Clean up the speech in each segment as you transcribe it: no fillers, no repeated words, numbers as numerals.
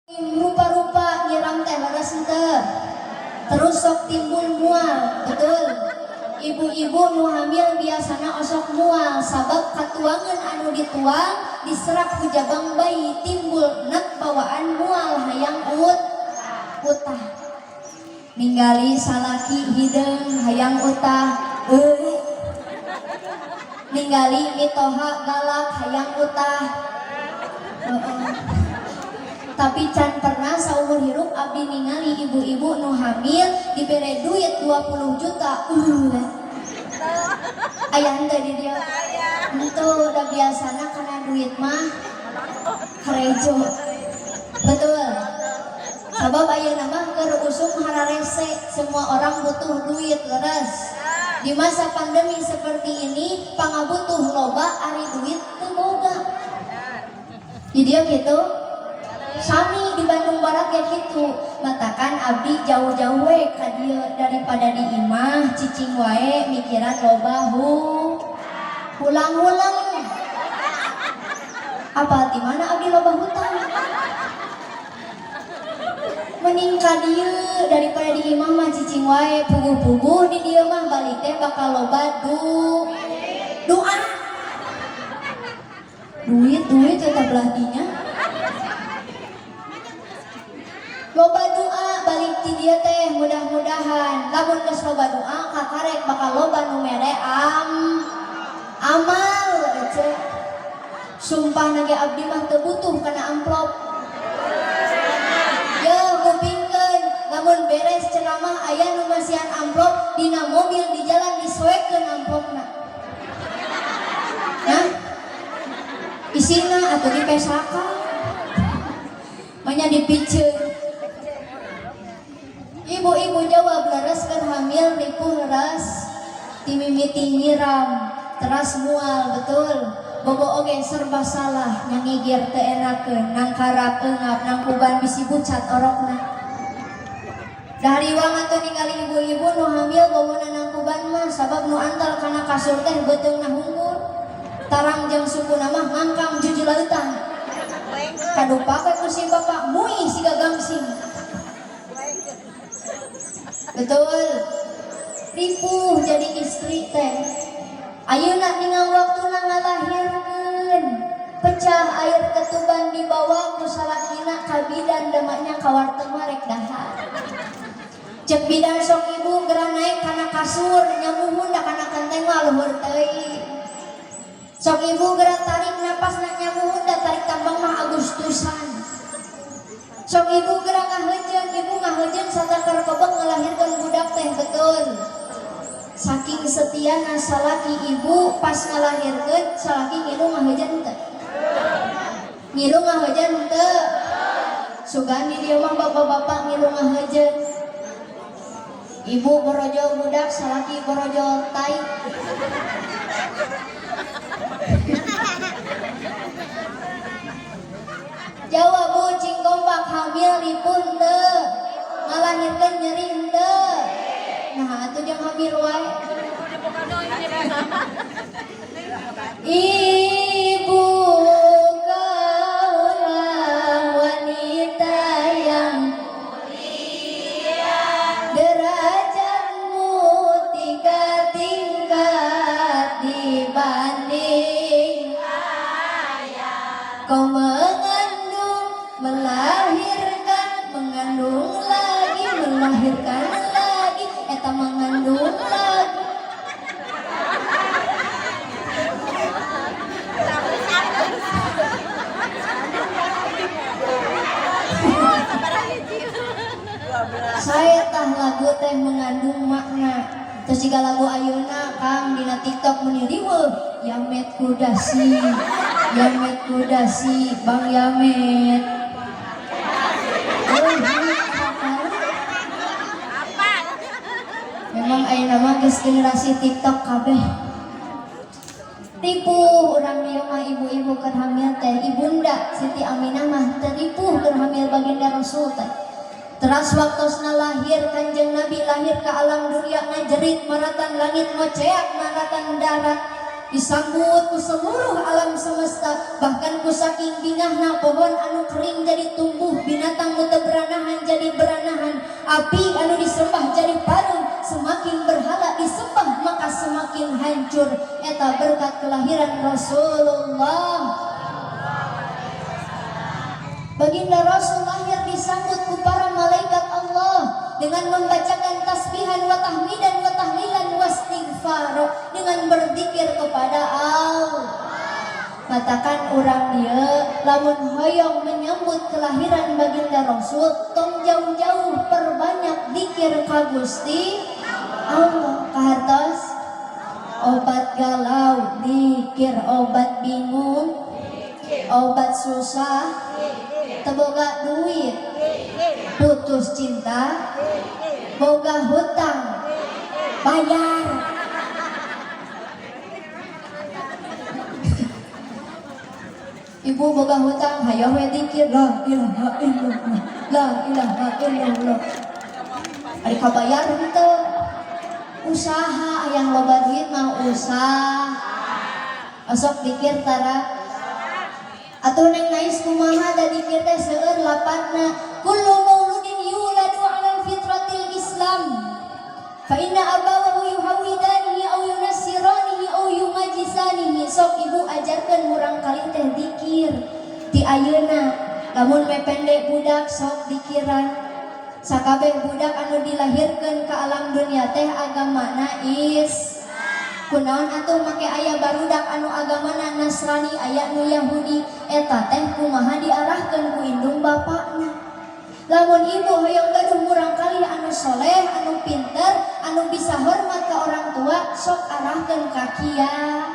Rupa-rupa nyiram teh, leres henteu? Terus sok timbul mual, betul? Ibu-ibu nu hamil biasana osok mual sabab katuangan anu dituang diserap ku jabang bayi, timbul enek bawaan mual hayang utah. Ningali salaki hideung hayang utah euy. Ningali mitoha galak hayang utah. Heeh. Tapi can pernah saumur hirup abdi ningali ibu-ibu nu hamil dibere duit 20 juta. Aya henteu di dieu? Henteu, da biasana kana duit mah harejo. Betul. Sabab ayeuna mah keur usum hararese, semua orang butuh duit, leres. Di masa pandemi seperti ini pangabutuh loba, ari duit teu boga. Di dieu gitu. Sami di Bandung Barat ya gitu. Matakan abdi jauh-jauh we ka dieu daripada di imah cicing wae mikiran loba hulang-hulang. Apa di mana abdi loba hutang? Mending ka dieu daripada di imah mah cicing wae puguh-puguh di dieu mah balik teh bakal loba doa. Duit duit tetap belah dinya. Loba doa balik ti dieu teh, mudah-mudahan lamun geus loba doa kakarek bakal loba nu mere amal ece. Sumpah nage abdi mah teu butuh kana amplop. Ya kupingkeun, lamun beres ceramah aya nu masihan amplop dina mobil di jalan disoekeun amplopna. Nah, isina atau dipesaka. Manya dipiceun. Ibu-ibu jawab, leres keur hamil ripuh? Leres. Timimiti nyiram teras mual, betul? Bobo oge serba salah, nyangigir teu enakeun, nangkarap eungap, nangkuban bisi bucat orokna. Dari wangan tuh ningali ibu-ibu nu hamil bobona nangkuban mah sabab nu antal kana kasur teh beuteungna hungkul. Tarang jeung sukuna mah ngangkang jujuleutan. Kadupa we ku si bapak mui siga gangsing. Betul. Ripuh jadi istri teh. Ayeuna ningal waktuna ngalahirkeun. Pecah air ketuban dibawa ku salakina ka bidan, demaknya ka warteg mah rek dahar. Cek bidan, "Sok ibu geura naik kana kasur," nyamuhun da kana kenteng mah luhur teuing. "Sok ibu geura tarik napasna," nyamuhun da tarik tambang mah Agustusan. "Sok ibu geura ngaheujeun," ibu ngaheujeun satakar kebek ngalahirkeun budak teh, betul? Saking setiana salaki ibu pas ngalahirkeun, salaki ngilu ngaheujeun teu? Ngilu ngaheujeun teu? Sugan di dieu mah bapak-bapak ngilu ngaheujeun. Ibu borojol budak, salaki borojol tai. Jawab, Bu, cing kompak, hamil ripuh teu? Ngalahirkeun nyeri henteu? Nah, atuh jeung hamil wae. Ibu kaulah wanita yang mulia, derajatmu tiga tingkat dibanding ayah. Kau mengandung, melahirkan, mengandung lagi, melahirkan lagi, eta mengandung lagi. Saya tah lagu teh mengandung makna. Terus jika lagu ayeuna Kang dina TikTok meni riweuh, Yamet Kudasi, Yamet Kudasi, Bang Yamet. Oh, memang ayeuna mah geus generasi TikTok kabeh. Ripuh urang dieu mah ibu-ibu keur hamil teh, ibunda Siti Aminah mah teu ripuh keur hamil baginda Rasul teh. Teras waktosna lahir Kanjeng Nabi, lahir ke alam dunia ngajerit maratan langit, ngoceak maratan darat. Disambut ku seluruh alam semesta, bahkan ku saking bingahna pohon anu kering jadi tumbuh, binatang nu teu beranahan jadi beranahan, api anu disembah jadi pareum. Semakin berhala disembah, maka semakin hancur. Eta berkat kelahiran Rasulullah. Baginda Rasul lahir disambut ku para malaikat Allah dengan membacakan tasbihan wa tahmidan wa tahlilan wa istighfar, dengan berzikir kepada Allah. Katakan orang dia lamun hoyong menyambut kelahiran baginda Rasul, tong jauh-jauh, perbanyak dikir ka Gusti Allah. Kahartos obat galau dikir, obat bingung, obat susah, teu boga duit, putus cinta, boga hutang bayar. Ibu boga hutang, hayo we dikir, la ilaha illallah, la ilaha illallah. Ari kabayar henteu? Usaha. Hayang loba duit mah usaha. Osok dikir tara atau Neng Nais kumaha, da dikir teh seueur lapatna. Kullu mauludin yuladu 'alal fitratil Islam, fa inna abawahu yuhawidanihi aw yunassiranihi aw yumajisanihi. Sok ibu ajarkeun murang kali teh dikir ti ayeuna. Lamun mepende budak, sok dikiran. Sakabeh budak anu dilahirkeun ke alam dunia teh agamana is kunaon atuh make aya barudak anu agamana Nasrani, aya nu Yahudi? Eta teh kumaha diarahkeun ku indung bapakna. Lamun ibu hoyong gaduh murang kali anu soleh, anu pinter, anu bisa hormat ke orang tua, sok arahkeun ka kiai.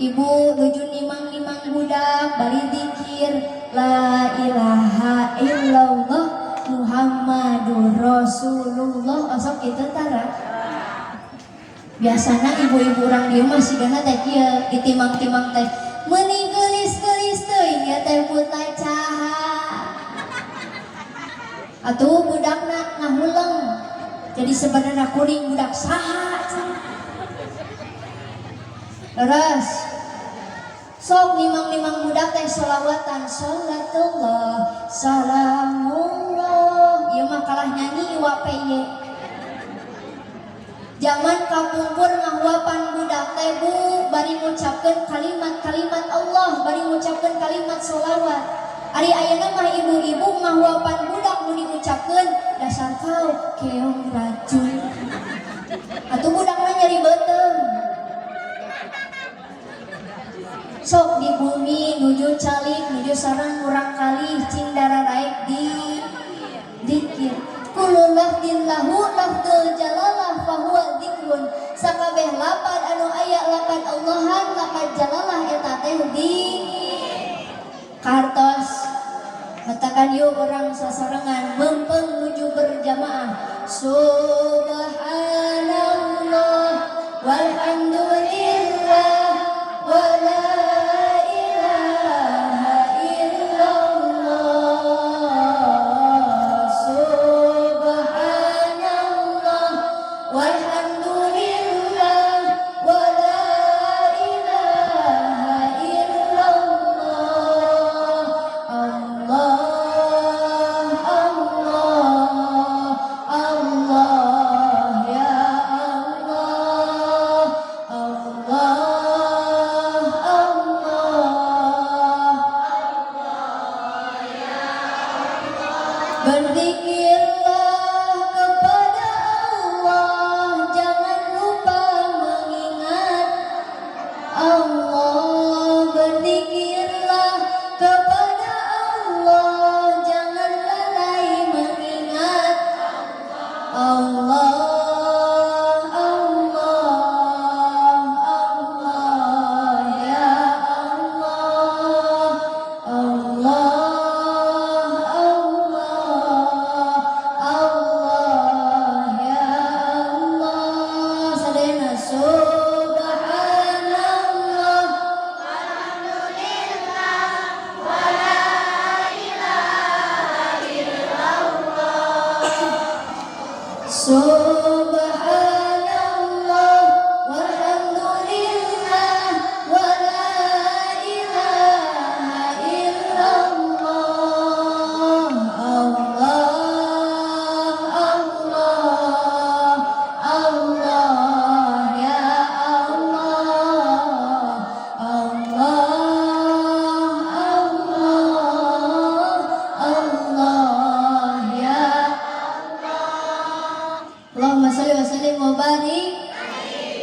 Ibu nuju nimang-nimang budak bari dikir la ilaha illallah Muhammadur Rasulullah, osok kitu tara? Biasana ibu-ibu orang dieu mah sigana teh kieu, ditimang-timang teh meuni geulis-geulis teuing ya teh, putra caha atuh. Budakna ngahuleng, jadi sebenarnya kuring budak saha cenah. Leres, sok nimang-nimang budak teh solawatan, salatullah salamullah. Ieu mah kalah nyanyi Iwa P Y. Zaman kapungkur ngahuapan budak teh, Bu, bari ngucapkeun kalimat-kalimat Allah, bari ngucapkeun kalimat solawat. Ari ayeuna mah ibu-ibu ngahuapan budak nu diucapkeun dasar kau keong racun. Atuh budakna nyeri beuteung. Sok di bumi nuju calik nuju sareng murang kali, cing dararaek di dikir. Kullu lafdin lahu lafdul jalalah fahuwa dzikrun. Sakabeh lapad anu aya lapad Allahan, lapad jalalah, eta teh di kartos. Katakan yuk orang sasarengan mempeng nuju berjamaah, subhanallah walhamdulillah wala ilaha illallah, subhanallah walhamdulillah wala ilaha illallah, Allah Allah Allah ya.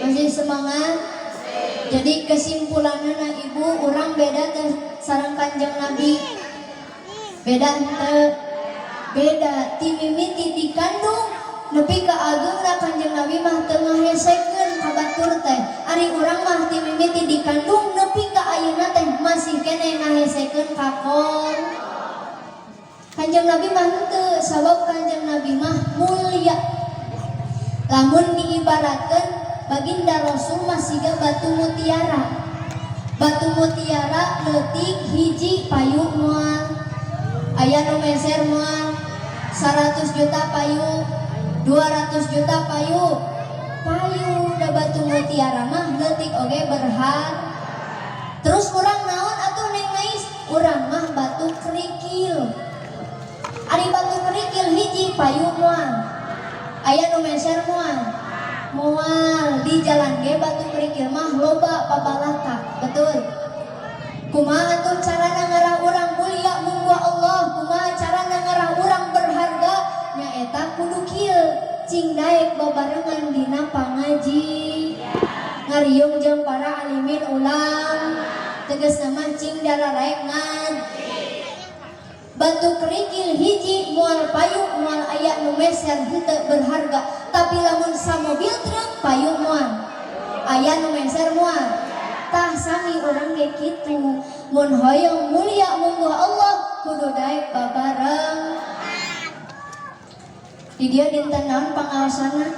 Masih semangat? Jadi kesimpulannya, Ibu, urang beda teh sareng Kanjeng Nabi? Beda henteu? Beda. Ti mimiti dikandung nepi ka ageungna, Kanjeng Nabi mah teu ngahesekeun ka batur teh. Ari urang mah ti mimiti dikandung nepi ka ayeuna teh masih keneh ngahesekeun ka kol. Kanjeng Nabi mah henteu, sabab Kanjeng Nabi mah mulia. Lamun diibaratkeun, baginda Rasul mah siga batu mutiara. Batu mutiara leutik hiji payu moal? Aya nu meser moal? 100 juta payu, 200 juta payu? Payu, da batu mutiara mah leutik oge berharga. Terus urang naon atuh, Neng Mais? Urang mah batu kerikil. Ari batu kerikil hiji payu moal? Aya nu meser moal? Moal. Di jalan ge batu kerikil mah loba pabalatak, betul? Kumaha tuh carana ngarah urang mulia mungguh Allah? Kumaha carana ngarah urang berharga? Nyaeta kudu kieu, cing daek babarengan dina pangaji, ngariung jeung para alimin ulam, tegasna mah cing dararaek ngan. Batu kerikil hiji moal payu, moal aya nu meser, henteu berharga. Tapi lamun samobil truk payu moal? Aya nu meser moal? Tah, sami urang ge kitu. Mun hoyong mulia mungguh Allah kudu daek babareng. Di dieu dinten naon pangaosana?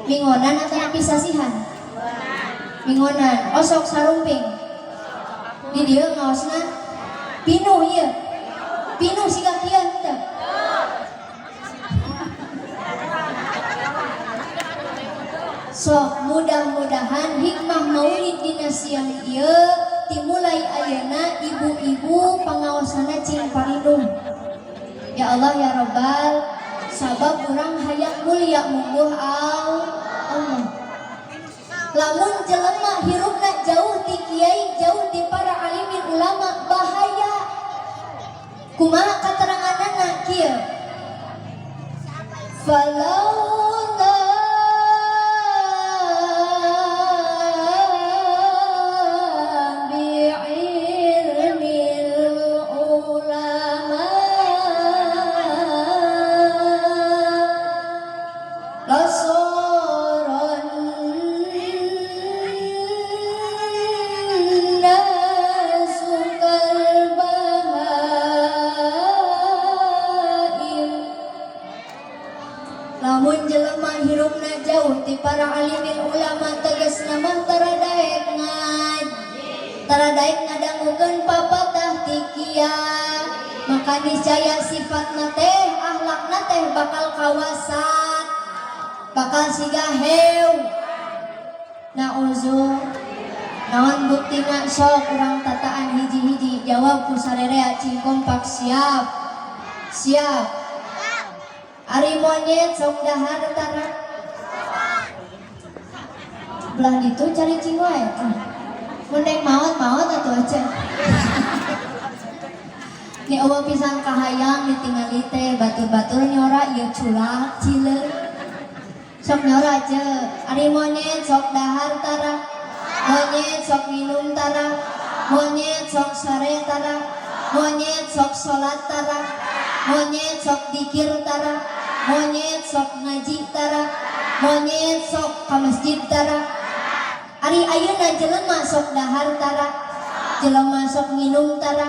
Minggonan atau sasihan? Minggonan. Osok sarumping di dieu ngaosna? Pinuh ieu, pinuh siga kieu henteu? Sok, mudah-mudahan hikmah maulid dina siang ieu dimulai ayeuna, ibu-ibu pangaosana cing parinduh. Ya Allah ya Robbal, sabab urang hayang mulia mungguh Allah. Lamun jelema hirupna jauh ti kiai, jauh ti para alimin ulama, bahaya. Kumaha kateranganana? Kieu: falaula bi'ilmil ulama lasaran nasu kal bahaim. Lamun jelema hirupna jauh ti para alimin ulama, tegasna mah tara daek ngaji, tara daek ngadangukeun papatah ti kiai, maka niscaya sifatna teh, akhlakna teh bakal kawasat, bakal siga heu. Na'udzu. Naon buktina? Sok urang tataan hiji-hiji, jawab ku sarerea, cing kompak. Siap? Siap. Ari monyet sok dahar tara? Belah ditu cari cing wae. Mun dek maot, maot atuh aja. Ni euweuh pisan kahayang ditingali teh, batur-batur nyora ieu culak cileun. Sok nyora aja. Ari monyet sok dahar tara? Monyet sok minum tara? Monyet sok sare tara? Monyet sok salat tara? Monyet sok dikir tara? Monyet sok ngaji tara? Monyet sok ka masjid tara? Ari ayeuna jelema sok dahar tara? Jelema sok minum tara?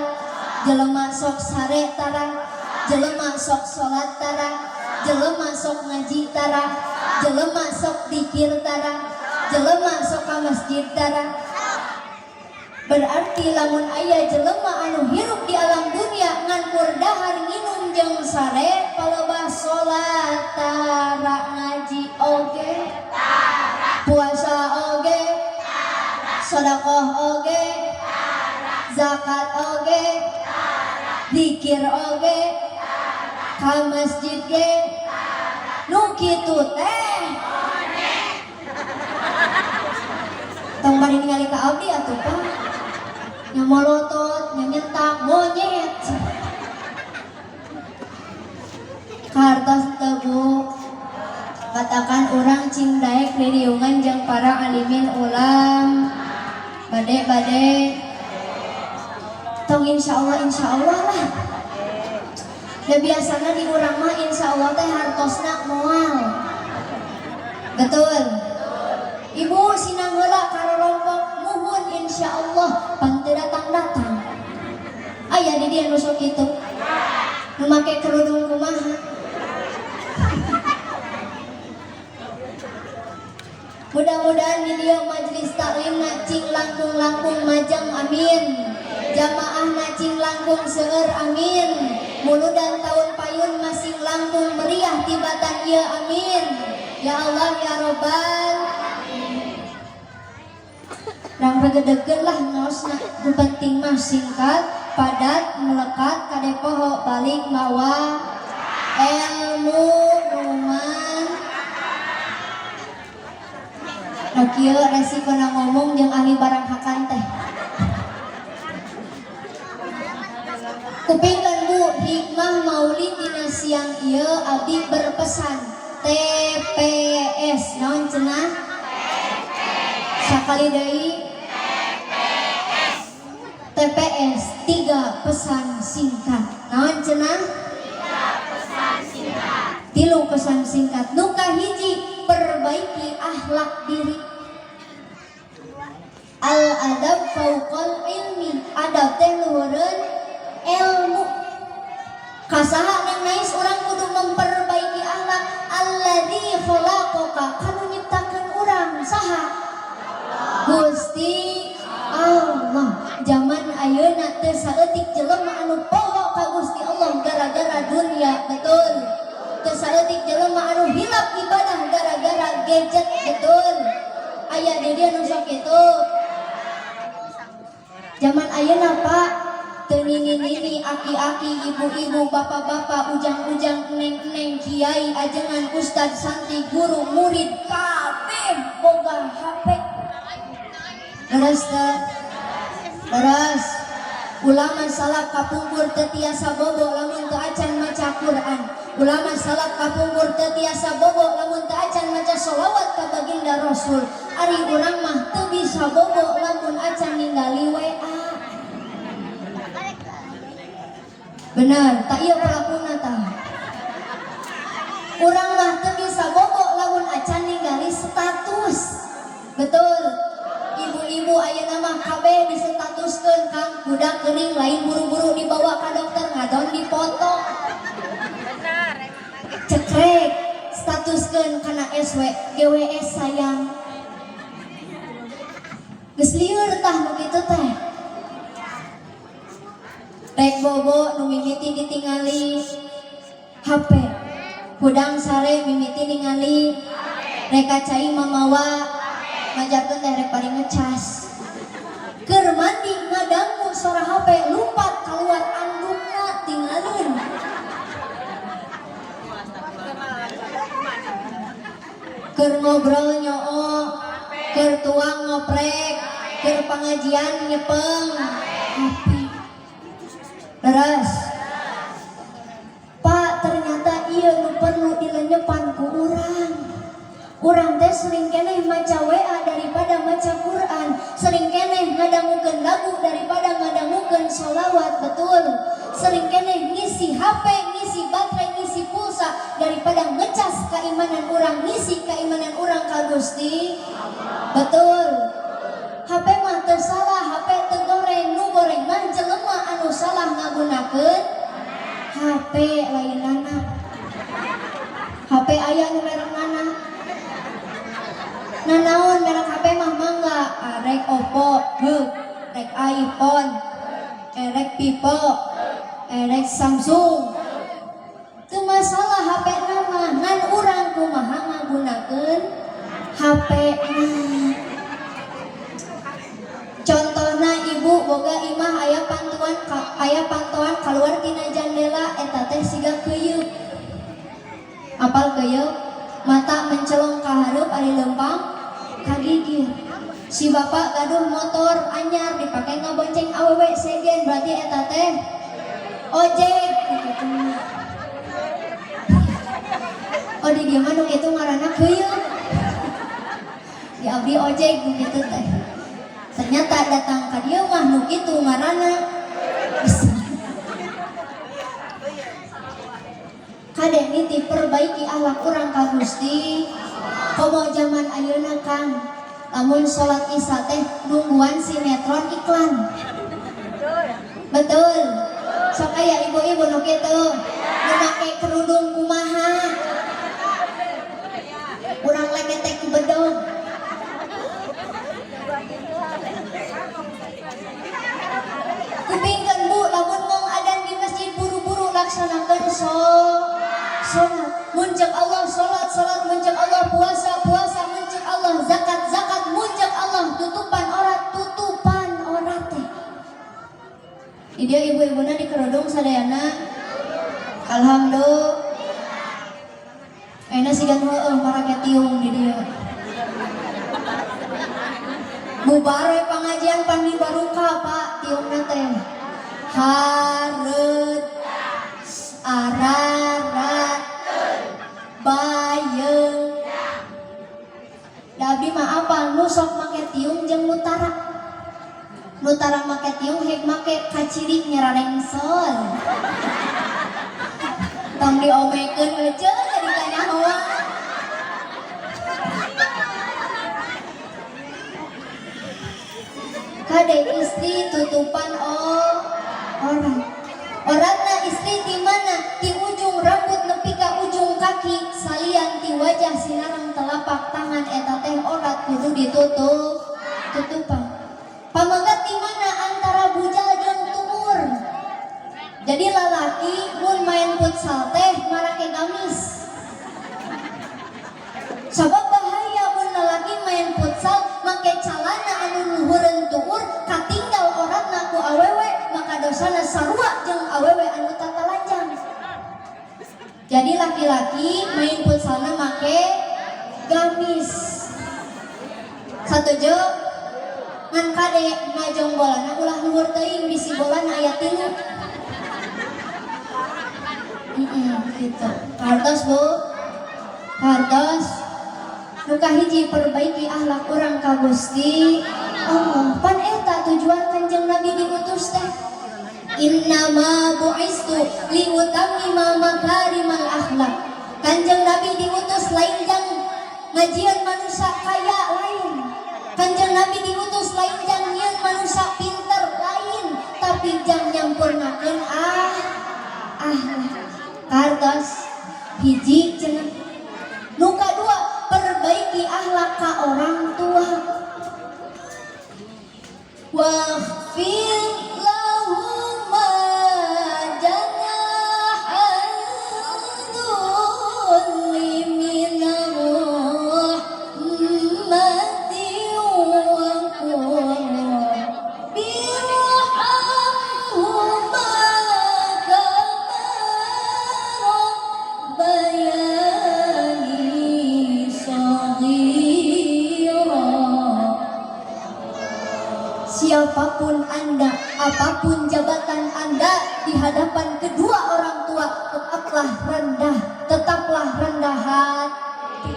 Jelema sok sare tara? Jelema sok salat tara? Jelema sok ngaji tara? Jelema sok dikir tara? Jelema sok ka masjid tara? Berarti lamun aya jelema anu hirup di alam dunia ngan kur dahar, nginum jeung sare, palebah salat tara, ngaji oge, puasa oge, sedekah oge, zakat oge, zikir oge, ka masjid ge, nu kitu teh tong bari ningali ka abdi atuh, Pak. Nya molotot, nya nyentak monyet. Kartos teu, Bu? Katakan urang cing daek ririungan jeung para alimin ulam. Bade bade. Tong insyaallah insyaallah lah. Da biasana di urang mah insyaallah teh hartosna moal. Betul. Ibu sinang heula karorompok muhun insyaallah pan teu datang-datang. Aya di dieu nu sok kitu. Nu make kerudung kumaha? Mudah-mudahan di dieu majelis taklim na cing langkung-langkung majeng, amin. Jamaah na cing langkung seueur, amin. Muludan tahun payun masing langkung meriah tibatan ieu, amin. Ya Allah ya Robbal. Rang regedegeun lah ngaosna, nu penting mah singkat, padat, melekat, kade poho balik mawa ilmu numan. Nah kieu resikona ngomong jeung ahli barang hakan teh. Kupingkeun Bu, hikmah maulid dina siang ieu abdi berpesan TPS naon cenah? Sakali deui TPS, 3 pesan singkat. Naon cenah? 3 pesan singkat. 3 pesan singkat. Nu kahiji, perbaiki akhlak diri. Al adab fauqal ilmi. Adab teh luhureun ilmu. Kasaha nang nais urang kudu memperbaiki akhlak. Alladzi khalaqaka, kanu nyiptakeun urang saha? Gusti Allah. Zaman ayeuna teu saeutik jelema anu poho ka Gusti Allah gara-gara dunia, betul. Teu saeutik jelema anu hilap ibadah gara-gara gadget, betul. Aya di dieu nu sok kitu. Zaman ayeuna Pak, teu nini-nini, aki-aki, ibu-ibu, bapak-bapak, ujang-ujang, neng-neng, kiai, ajengan, ustad, santri, guru, murid, kabeh boga HP. Leres teu? Leres. Ulama salaf kapungkur teu tiasa bobo lamun teu acan maca Quran. Ulama salaf kapungkur teu tiasa bobo lamun teu acan maca sholawat ka baginda Rasul. Ari urang mah teu bisa bobo lamun acan ningali WA. Benar, tak ieu pelakuna tah. Urang mah teu bisa bobo lamun acan ningali status. Betul. Ibu-ibu ayeuna mah kabeh disetatuskeun, Kang, budak geuning lain buru-buru dibawa ka dokter ngadon dipoto. Cekrek statuskeun kana SW, GWS sayang. Geus lieur tah nu kitu teh. Rek bobo nu mimiti ditingali HP. Hudang sare mimiti ningali rek cai mamawa ngajarkeun teh rek bari ngecas. Keur mandi ngadangu sora HP lumpat keluar andukna tinggalin. Keur ngobrol nyoo, keur tuang ngoprek, keur pengajian nyepeng HP. Leres. Pak, ternyata ieu nu perlu dilenyepan ku urang. Urang teh sering keneh maca WA daripada maca Quran, sering keneh ngadangukeun lagu daripada ngadangukeun sholawat, betul. Sering keneh ngisi HP, ngisi baterai, ngisi pulsa daripada ngecas keimanan urang, ngisi keimanan urang ka Gusti. Betul. HP mah teu salah, HP teu goreng, nu goreng mah jelema anu salah ngagunakeun HP lainana. HP aya nu merek nana. Nanaon merek HP mah mangga, rek Oppo, heuk, rek iPhone, rek Vivo, rek Samsung. Teu masalah HP nama, ngan urang kumaha ngagunakeun HP na. Contohna ibu boga imah aya pantuan aya pantoan keluar tina jandela eta teh siga keuyeup. Apal keuyeup? Mata mencelong ka hareup ari leumpang ka gigir. Si bapak gaduh motor anyar dipake ngabonceng awewe sejen berarti eta teh ojek. Oh di dieu mah nu kitu ngaranna keuyeuh. Di abdi ojek nu kitu teh. Ternyata datang ka dieu mah nu kitu ngaranna bisa. Kade nitip perbaiki akhlak urang ka Gusti. Komo zaman ayeuna, Kang, lamun salat Isya teh nungguan sinetron iklan. Betul. Sok aya ibu-ibu nu kitu, nu make kerudung kumaha. Urang leketek ku bedog. Kupingkeun, Bu, lamun mong adan di masjid buru-buru laksanakeun salat. Mun ceuk Allah salat, salat, mun ceuk Allah puasa, puasa, mun ceuk Allah zakat, zakat, mun ceuk Allah tutupan aurat, tutupan aurat teh. Di dieu ibu-ibuna di kerudung sadayana. Alhamdulillah. Ayeuna sigan heueuh marake tiung di dieu. Bubar we pangajian pan dibaruka, Pak, tiungna teh. Hareut ararat bayeung. Da abdi mah apal nu sok make tiung jeung nu tara. Nu tara make tiung hek make kaciri nyararengsol. Tong diomekeun euceun jadi kanyahoan. Kade istri tutupan orang. Oratna istri di mana? Di ujung rambut nepi ka ujung kaki, salian ti wajah sinareng telapak tangan eta teh orat kudu ditutup tutupan. Pamangkat di mana antara bujal jeung tuur. Jadi lalaki mun main futsal teh marake gamis. Sabab bahaya mun lalaki main futsal make calana anu luhureun tuur katinggal oratna ku awewe, maka dosana sarua jeung awewe anu tatalanjang. Jadi laki-laki main futsalna make gamis. Satuju? Ngan kade ngajong bolana ulah luhur teuing, bisi bolana aya 3. Gitu. Kartos, Bu. Kartos. Nu kahiji perbaiki akhlak urang ka Gusti Allah. Pan eta tujuan Kanjeng Nabi diutus teh. Innama bu'istu liutammima makarimal akhlak. Kanjeng Nabi diutus lain jang ngajieun manusia kaya lain. Kanjeng Nabi diutus lain jang nyieun manusia pinter lain, tapi jang nyampurnakeun akhlak. Kartos hiji cenah. Nu kadua perbaiki akhlak ka orang tua. Waghfir lahuma janahan dzulli minar rahmati wa qur birhamhuma kama rabbayani shaghira. Siapapun Anda, apapun jabatan Anda di hadapan kedua orang tua, tetaplah rendah, tetaplah rendah hati.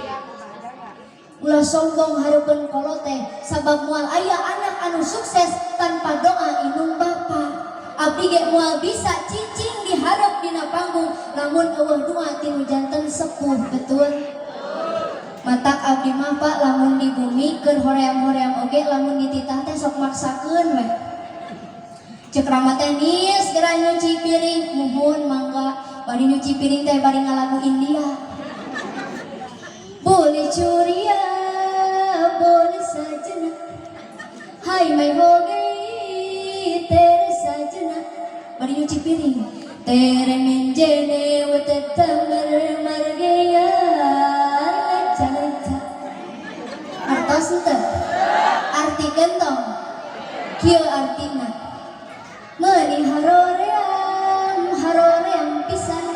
Ulah sombong hareupeun kolot teh, sabab moal aya anak anu sukses tanpa doa indung bapa. Abdi ge moal bisa cicing di hareup dina panggung lamun eueuh doa tinu janten sepuh, betul? Matak abdi mah, Pak, lamun di bumi keur hoream-hoream oge lamun dititah teh sok maksakeun we. Ceuk rama teh, "Nis, geura nyuci piring." "Muhun, mangga." Bari nyuci piring teh bari ngalagu India. Boleh curia, boleh sajana. Hai mai ho gayi tere sajana. Bari nyuci piring. Tere menjene wete mar gaya leca leca. Artos henteu? Artikeun tong. Kieu artina. Meuni haroream, haroream pisan.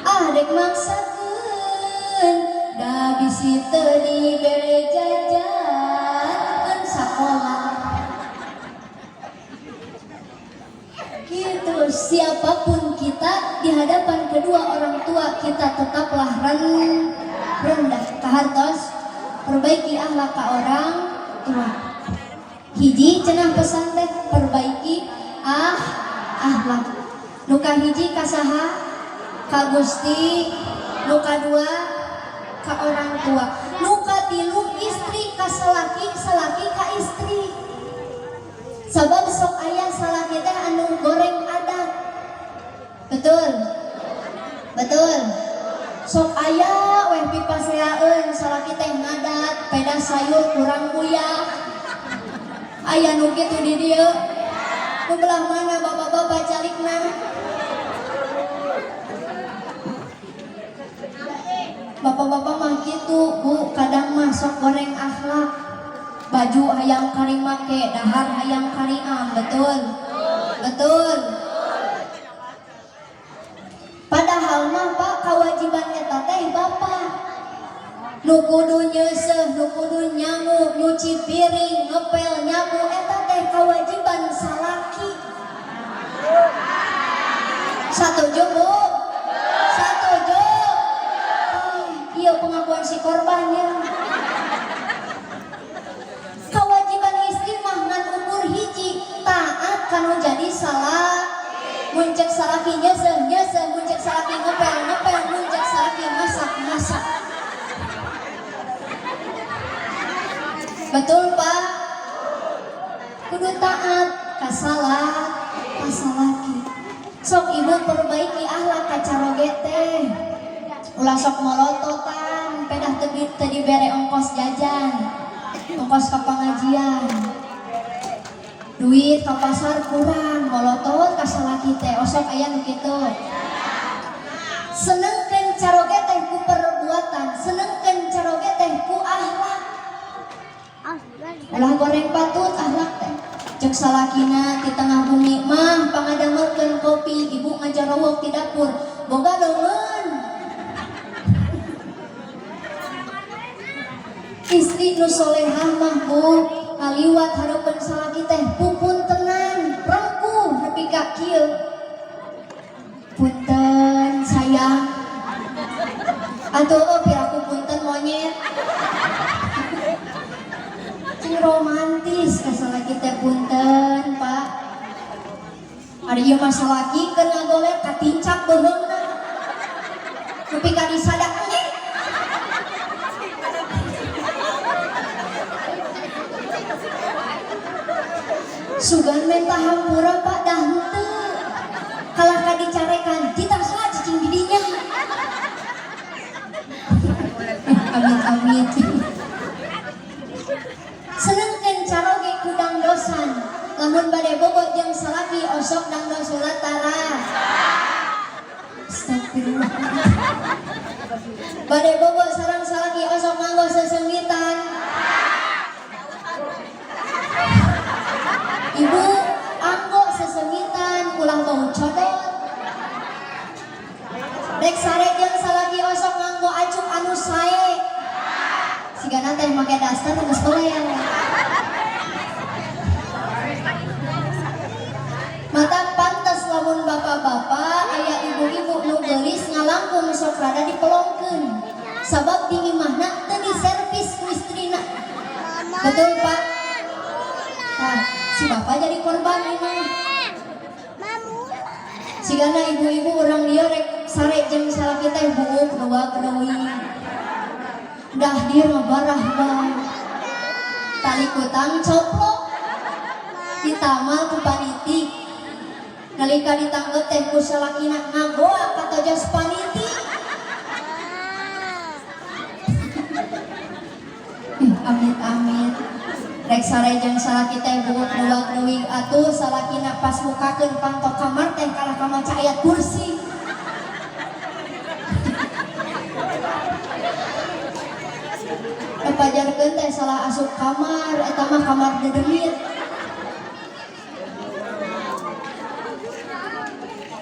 Ah dek maksakeun, da bisi teu dibere jajan keun sakola. Gitu, siapapun kita di hadapan kedua orang tua kita tetaplah rendah. Kahartos, perbaiki akhlak ka orang tua. Hiji cenah pesan teh perbaiki akhlak. Nu kahiji ka saha? Ka Gusti. Nu kadua ka orang tua. Nu katilu istri ka salaki, salaki ka istri. Sabab sok aya salaki teh anu goreng adat. Betul? Betul. Sok aya weh pipaseaeun salaki teh ngadat, peda sayur kurang uyah. Aya nu kitu di dieu. Nu belah mana bapak-bapak calikna? Bapak-bapak mah kitu, Bu, kadang mah sok goreng akhlak. Baju hayang kari make, dahar hayang kariam, betul? Betul. Padahal mah Pak, kewajiban eta teh bapak. Nu kudu nyeuseuh, nu kudu nyangu, nyuci piring, ngepel, nyapu eta teh kewajiban salaki. Satuju, Bu? Satuju? Oh, iya pengakuan si korban ya. Kewajiban istri mah ngan ukur hiji, taat kanu jadi salah. Mun cek salaki nyeuseuh, nyeuseuh, mun cek salaki ngepel, ngepel, mun cek salaki masak, masak. Betul, Pak? Kudu taat ka salah, ka salaki. Sok ibu perbaiki akhlak ka caroge teh. Ulah sok molototan, pedah teu dibere ongkos jajan, ongkos ka pengajian. Duit ka pasar kurang, molotot ka salaki teh, osok aya nu kitu. Senengkeun caroge teh ku perbuatan, senengkeun caroge teh ku akhlak. Ulah goreng patut akhlak teh. Cek salakina di tengah bumi mah pangadamelkeun kopi, ibu ngajarowok di dapur, boga deungeun. Istri nu solehah mah Bu, ngaliwat hareupeun salaki teh pupuntenan, rengkuh nepi ka kieu. Punten sayang. Atuh eueuh piraku punten monyet. Cing romantis ka salaki teh punten, Pak. Ari ieu mah salaki keur ngagoler katincak beuheungna. Nepi ka disadak engge. Sugan menta hampura Pak dah henteu. Kalah ka dicarekan, titah saha cicing di dinya. Amit amit. Senengkeun caroge ku dangdosan. Lamun bade bobo jeung salaki osok dangdos heula tara. Astagfirullah. Bade bobo sareng salaki osok nganggo sesenggitan. Ibu anggo sesengitan ulah bau codot. Rek sare jeung salaki osok nganggo acuk anu sae. Sigana teh make daster geus toel. Mata pantes lamun bapak-bapak aya ibu-ibu nu geulis ngalangkung sok rada dipelongkeun. Sabab di imahna teu diservis ku istrina. Betul, Pak? Nah, si bapak jadi korban ini. Sigana ibu-ibu orang dia rek sare jeung salaki teh buuk dua kedeui. Dah dia ngebarah bang. Tali kutang coplok. Ditamal ku paniti. Nalika ditanggep teh ku salakina ngagoa katajas paniti. Amit amit. Rek sare jeung salaki teh buuk dua kedeui atuh salakina pas mukakeun panto kamar teh kalah ka maca ayat kursi. Pajarkeun teh salah asup kamar, eta mah kamar dedemit.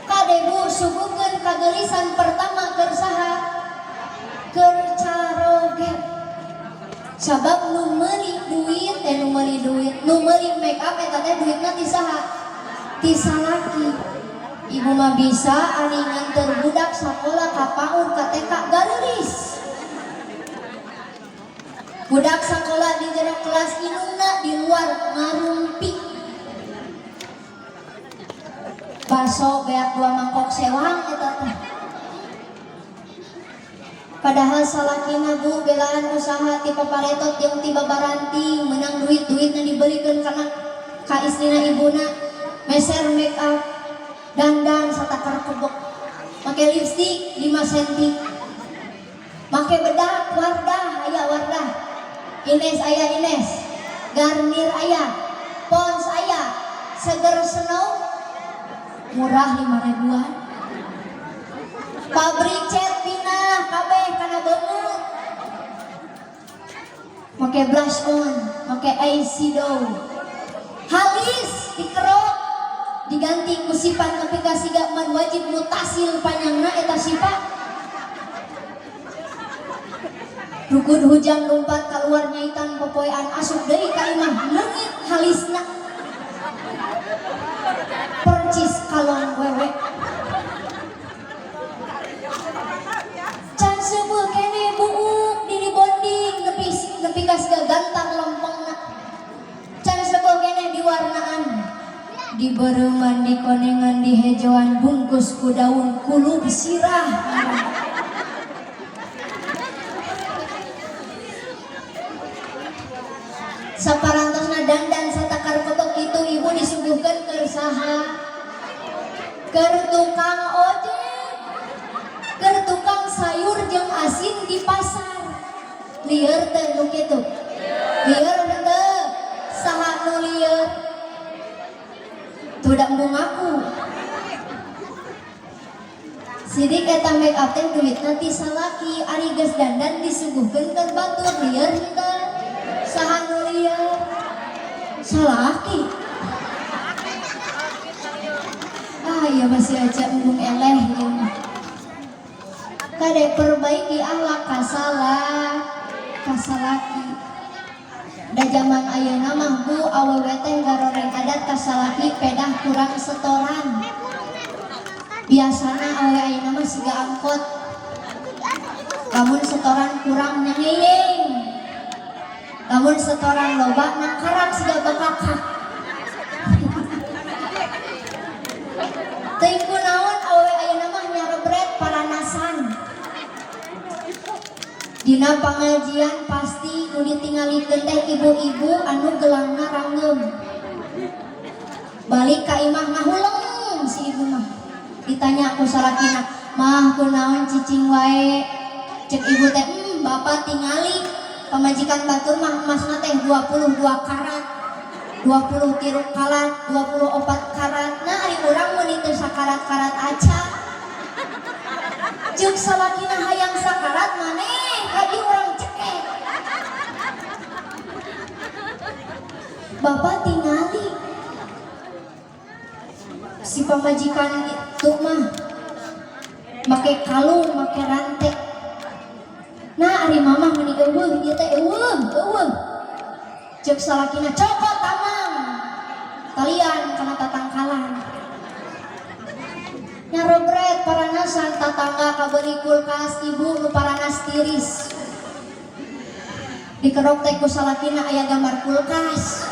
Kade Bu suguhkeun kageulisan pertama keur saha? Keur caroge. Sabab nu meuli duit teh nu meuli duit, nu meuli make up eta teh duitna ti saha? Ti salaki. Ibu mah bisa ari nganter budak sakola ka PAUD ka TK gareulis. Budak sakola di jero kelas, indungna di luar ngarumpi. Baso beak dua mangkok sewang eta teh. Padahal salakina, Bu, belaan usaha ti paparetot jeung ti babaranting, menang duit, duitna dibelikeun kana ka istrina ibuna, meser make up, dandan satakar kebek, make lipstick 5 cm, make bedak Wardah aya Wardah, Ines aya Ines, Garnier aya, Pons aya, Seger Snow murah 5 ribuan, pabrik cat pindah kabeh kana beungeut, make blush on, make eyeshadow, halis dikerok, diganti ku sifat nepi ka siga mad wajib mutasil panjangna eta sifat. Rugud hujan lompat keluar nyaitan popoean, asup deui ka imah, leungit halisna percis kalong wewe. Can seubeuh keneh buuk di bonding nepi nepi ka siga gantang lempengna. Can seubeuh keneh diwarnaan, dibereuman, dikonengan, dihejoan, bungkus ku daun kulub sirah. Saparantosna dandan satakar kebek itu, ibu disuguhkeun keur saha? Keur tukang ojek, keur tukang sayur jeung asin di pasar. Lieur teu nu kitu? Lieur teu? Saha nu lieur? Tuh da embung ngaku. Sidik eta make up teh duitna ti salaki. Ari geus dandan disuguhkeun keur batur, lieur henteu? Saha nu lieur? Salaki. Ah, iya, masih aja embung eleh ieu mah. Kade perbaiki akhlak kasalah kasalaki. Da zaman ayeuna mah, Bu, awewe teh garoreng adat ka salaki pedah kurang setoran. Biasana awewe ayeuna mah siga angkot. Lamun setoran kurang nyangeyeng. Lamun setoran loba nangkarak siga bakakak. Teuing kunaon awewe ayeuna mah nyarebret paranasan. Dina pangajian pasti nu ditingalikeun teh ibu-ibu anu gelangna rangeum. Balik ka imah ngahuleng si ibu mah. Ditanya ku salakina, "Mah, kunaon cicing wae?" Cek ibu teh, bapak tingali pamajikan batur mah emasna teh 22 karat, 20 tiru karat, 24 karat. Nah, ari urang mun teu sakarat-karat aca." Ceuk salakina, "Hayang sakarat maneh, ka dieu urang cekek." Bapak tingali si pamajikan itu mah make kalung, make rantai. Nah, ari mamah meni euweuh ieu teh, euweuh, euweuh. Ceuk salakina, "Cokot tamang." Talian kana tatangkalan. Nyarebret paranasan, tatangga kabeli kulkas, ibu nu paranas tiris. Dikerok teh ku salakina aya gambar kulkas.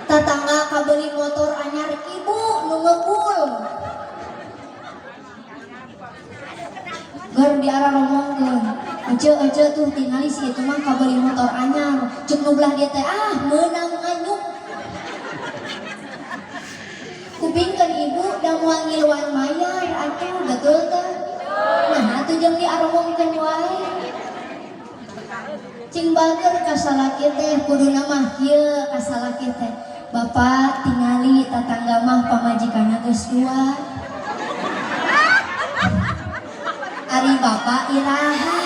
Tatangga kabeli motor anyar, ibu nu ngebul. Ger diararomongkeun. "Ece, ece, tuh tingali si itu mah kabeli motor anyar." Cek nu belah dia teh, "Ah, meunang nganyuk." Kupingkeun ibu da moal ngiluan mayar atuh, betul teh? Nah, atuh jeung diaromongkeun wae. Cing bager ka salaki teh, kuduna mah kieu ka salaki teh. "Bapak, tingali tatangga mah pamajikanna geus dua. Ari bapak iraha?"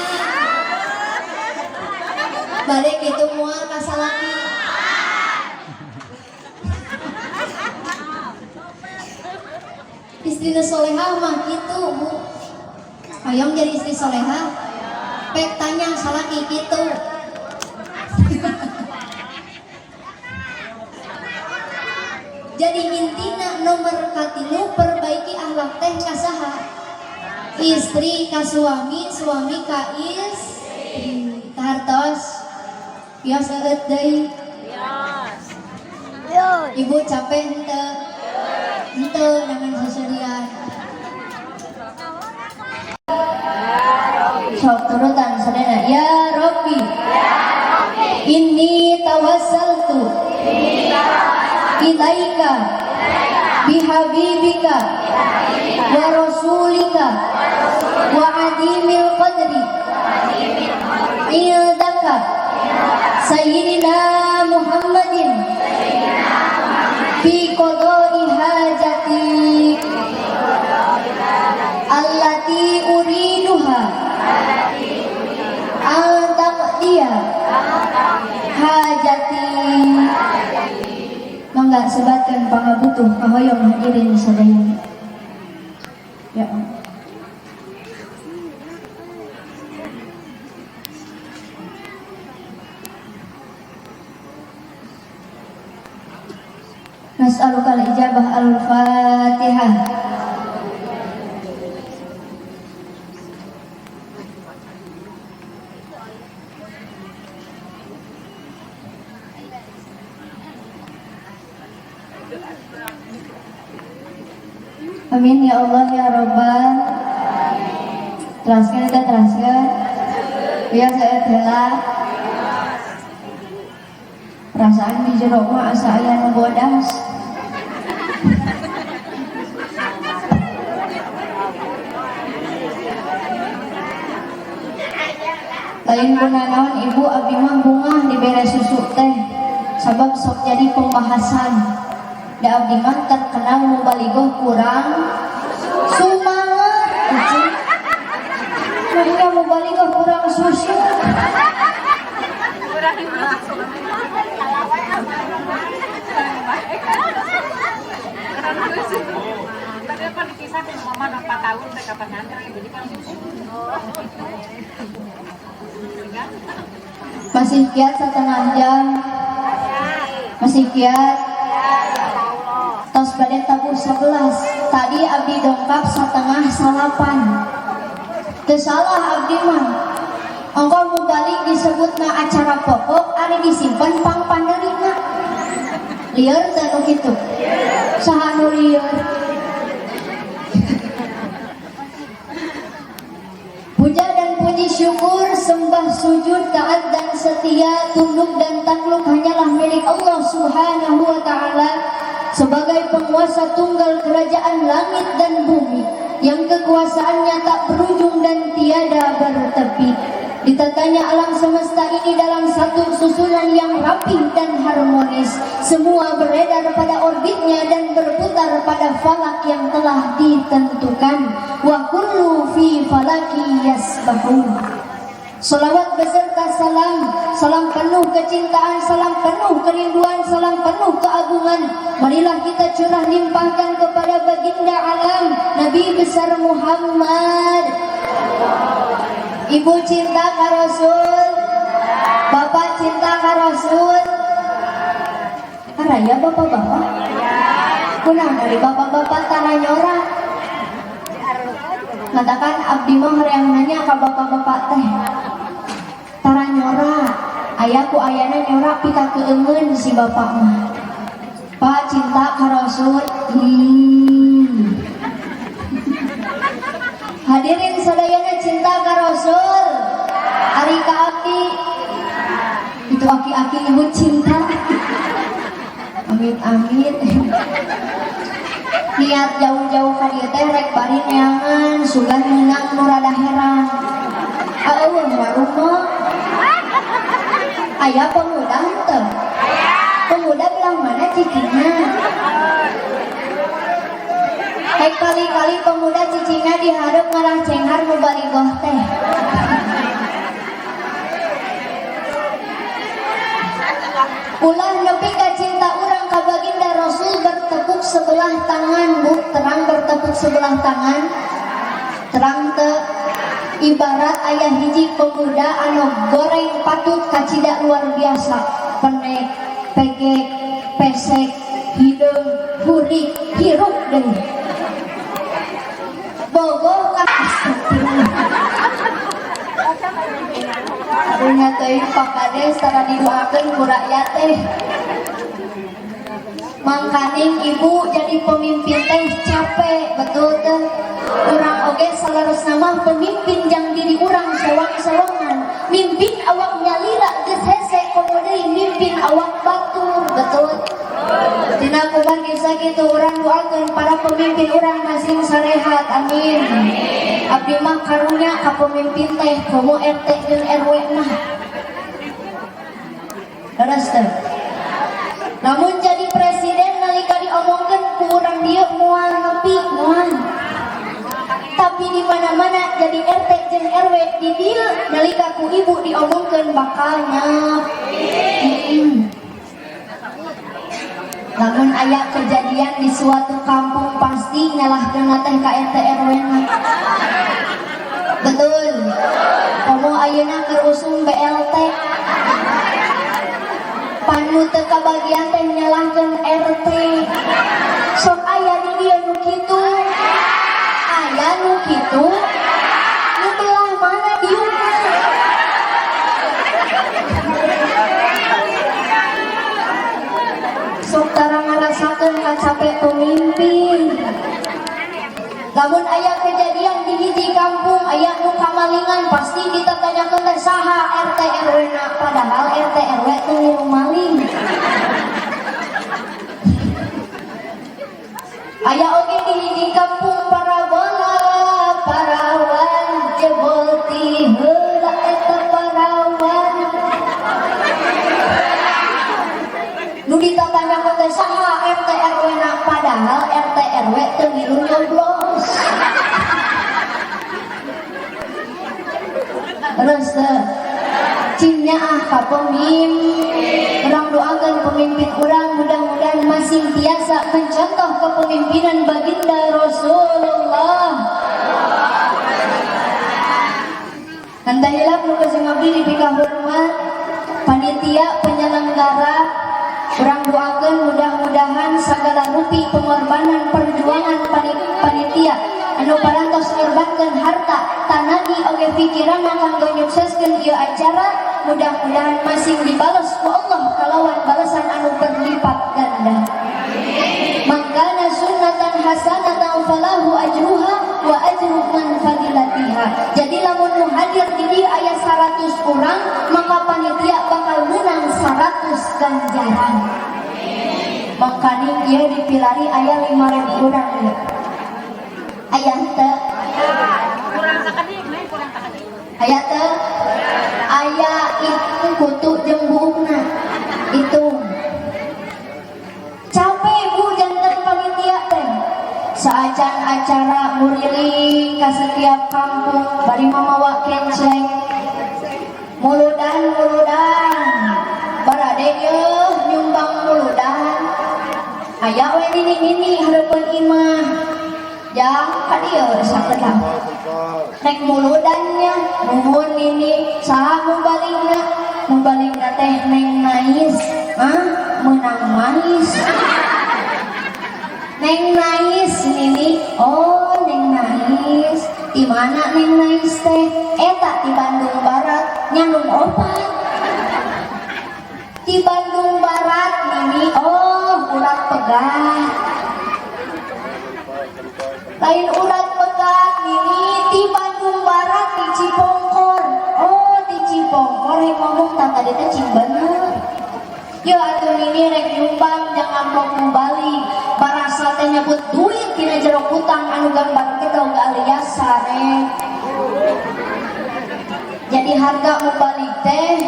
Balik itu moal ka salaki? Istri nu solehah mah gitu, Bu. Hayang jadi istri solehah? Pek tanya salaki gitu. Jadi intina nomor katilu perbaiki akhlak teh ka saha? Istri ka suami, suami ka istri. Kahartos? Bios eueut deui. Ibu capek henteu? Henteu dengan seserian. Sok turutan sadayana. Ya Rabbi. Inni tawassaltu ilaika bihabibika wa rasulika wa adimil qadri indaka sayyidina Muhammadin fi qada'i hajati allati uriduha an taqdiya hajati. Mangga sebatkan pangabutuh kahoyong hadirin sadayana. Ya Allah. Nas'aluka al-ijabah. Al-Fatihah. Amin ya Allah ya Rabbal. Teraskan kita, teraskan. Ya saya telah perasaan di jero mah asa aya nu bodas. Lain kunanaon ibu, abdi mah bungah dibere susu teh sabab sok jadi pembahasan. Da abdi mah terkenal mubalighah kurang sumanget. Mereka mubalighah kurang susu. Kurang susu. Tadi kan kisah mama udah 4 tahun saya kapan ngantri, jadi kan susu. Masih kiat setengah jam. Masih kiat. Tos bade tabuh 11. Tadi abdi dongkap 8.30. Teu salah abdi mah. Ongko mubalig disebutna acara pokok ari disimpen pang pandeurina. Lieur teu nu kitu? Saha nu lieur? Puja dan puji syukur, sembah sujud, taat dan setia, tunduk dan takluk hanyalah milik Allah Subhanahu wa taala sebagai penguasa tunggal kerajaan langit dan bumi yang kekuasaannya tak berujung dan tiada bertepi. Ditatanya alam semesta ini dalam satu susunan yang rapih dan harmonis. Semua beredar pada orbitnya dan berputar pada falak yang telah ditentukan. Wa kullu fi falaki yasbahun. Salawat beserta salam, salam penuh kecintaan, salam penuh kerinduan, salam penuh keagungan. Marilah kita curah limpahkan kepada baginda alam Nabi besar Muhammad. Ibu cinta ka Rasul, bapak cinta ka Rasul. Araya bapak-bapak. Kunaon dari bapak-bapak tara nyora? Katakan abdi mah hoream nanya ka bapak-bapak teh. Tara nyora, aya ku ayana nyora pika keungeun si bapak mah. Pak cinta ka Rasul. Hadirin sadayana cinta ka Rasul. Ari ka abdi itu aki-aki ibu cinta. Amit amit. Niat jauh-jauh ka dieu teh rek bari neangan sugan meunang nu rada herang. Eueuh warung mah. Aya pemuda henteu? Pemuda belah mana cicingna? Rek kali-kali pemuda cicingna dihareup ngarah cenghar mubalighah teh. Ulah nepi ka cinta urang ka baginda Rasul bertepuk sebelah tangan, Bu. Terang bertepuk sebelah tangan. Terang teu? Ibarat aya hiji pemuda anu goreng patut kacida luar biasa, penek, pegek, pesek, Hideung, hurik, hirup deui. Bogoh ka astagfirullah. Karunya teuing Pak Kades tara didoakeun ku rakyat teh. Mangkaning ibu jadi pemimpin teh capek, betul teh? Urang oge saleresna mah pemimpin jang diri urang sewang-sewangan. Mimpin awak nyalira geus hese, komo deui mimpin awak batur, betul? Dina kumaha sakitu urang doakeun para pemimpin urang masing sarehat, amin. Abdi mah karunya ka pemimpin teh, komo RT jeung RW mah. Leres teh? Namun jadi presiden nalika diomongkeun ku urang dieu moal nepi, moal. Tapi di mana-mana jadi RT jeung RW di dieu nalika ku ibu diomongkeun bakal nyap. Lamun aya kejadian di suatu kampung pasti nyalahkeun teh ka RT RW na. Betul. Komo ayeuna keur usum BLT. Pan nu teu kabagian teh nyalahkeun RT. Sok aya di dieu nu kitu. Aya nu kitu. Nu belah mana diukna? Sok tara ngarasakeun kacape pemimpin. Lamun aya kejadian di hiji kampung aya nu kamalingan pasti ditatanyakeun teh saha RT RW na, padahal RT RW teu ngilu maling. Aya oge di hiji kampung parabola parawan jebol ti heula eta parawan. Nu ditatanyakeun teh saha RT RW na, padahal RT RW teu ngilu nyoblos. Terus teh cing nyaah ka pemimpin. Urang doakeun pemimpin urang mudah-mudahan masing tiasa mencontoh kepemimpinan baginda Rasulullah. Henteu hilap nu kasih ngabdi dipikahormat panitia penyelenggara. Urang doakeun mudah-mudahan sagala rupi pengorbanan perjuangan panitia anu parantos ngorbankeun harta tanagi oge pikiranna kanggo nyukseskeun ieu acara mudah-mudahan masing dibales ku Allah kalawan balasan anu berlipat ganda. Mangkana sunnatan hasanatan falahu ajruha wa ajru man fadilatiha. Jadi lamun nu hadir di dieu aya 100 urang maka panitia bakal menang 100 ganjaran. Mangkaning ieu dipilari aya 5.000 urang ieu. Aya henteu? Kurang sakedik, Neng, kurang sakedik. Aya teu? Aya itu kutu jeung buukna. Itu. Capek bu janten panitia teh. Saacan acara muriling ka setiap kampung bari mamawa kencleng. Muludan-muludan. Barade yeuh nyumbang muludan. Aya we nini-nini hareupeun imah. Jang ka dieu sakedap. Rek muludannya nuhun nini saha mubaligna? Mubaligna teh Neng Nais. Hah? Meunang mais. Neng Nais nini. Oh, Neng Nais. Di mana Neng Nais teh? Eta di Bandung Barat, nyanung opat. Di Bandung Barat nini. Oh, urat pegat. Lain urat pegat nini di Bandung Barat di Cipongkor. Oh, di Cipongkor rek ngomong tah tadi teh cing bener. Ya atuh nini rek nyumbang jangan amplop nu balik. Barasa teh nyebut duit dina jero kutang anu gambar gedog alias sare. Jadi harga nu balik teh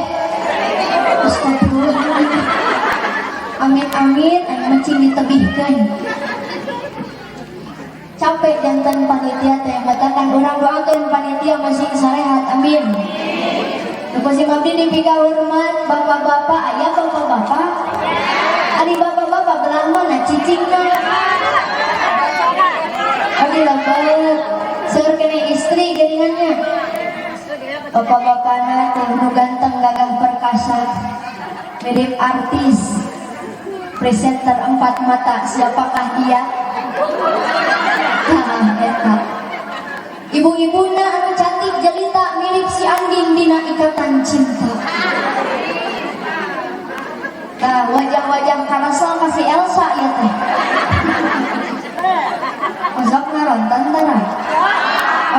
astagfirullah. Amin amin anu mah cing ditebihkeun. Capek jantan panitia teh matakan urang doakeun panitia masing sarehat, amin. Nu kusim abdi dipikahormat bapak-bapak, aya bapak-bapak? Ari bapak-bapak belah mana cicingna? Abdi lebet. Seueur keneh istri geuningannya. Bapak-bapakna teh nu ganteng gagah perkasa mirip artis. Presenter empat mata, siapakah dia? Tah eta. Ibu-ibuna anu cantik jelita mirip si Andin dina Ikatan Cinta. Nah, wajah-wajah karasel kasih Elsa ya teh. Osok naronton tara?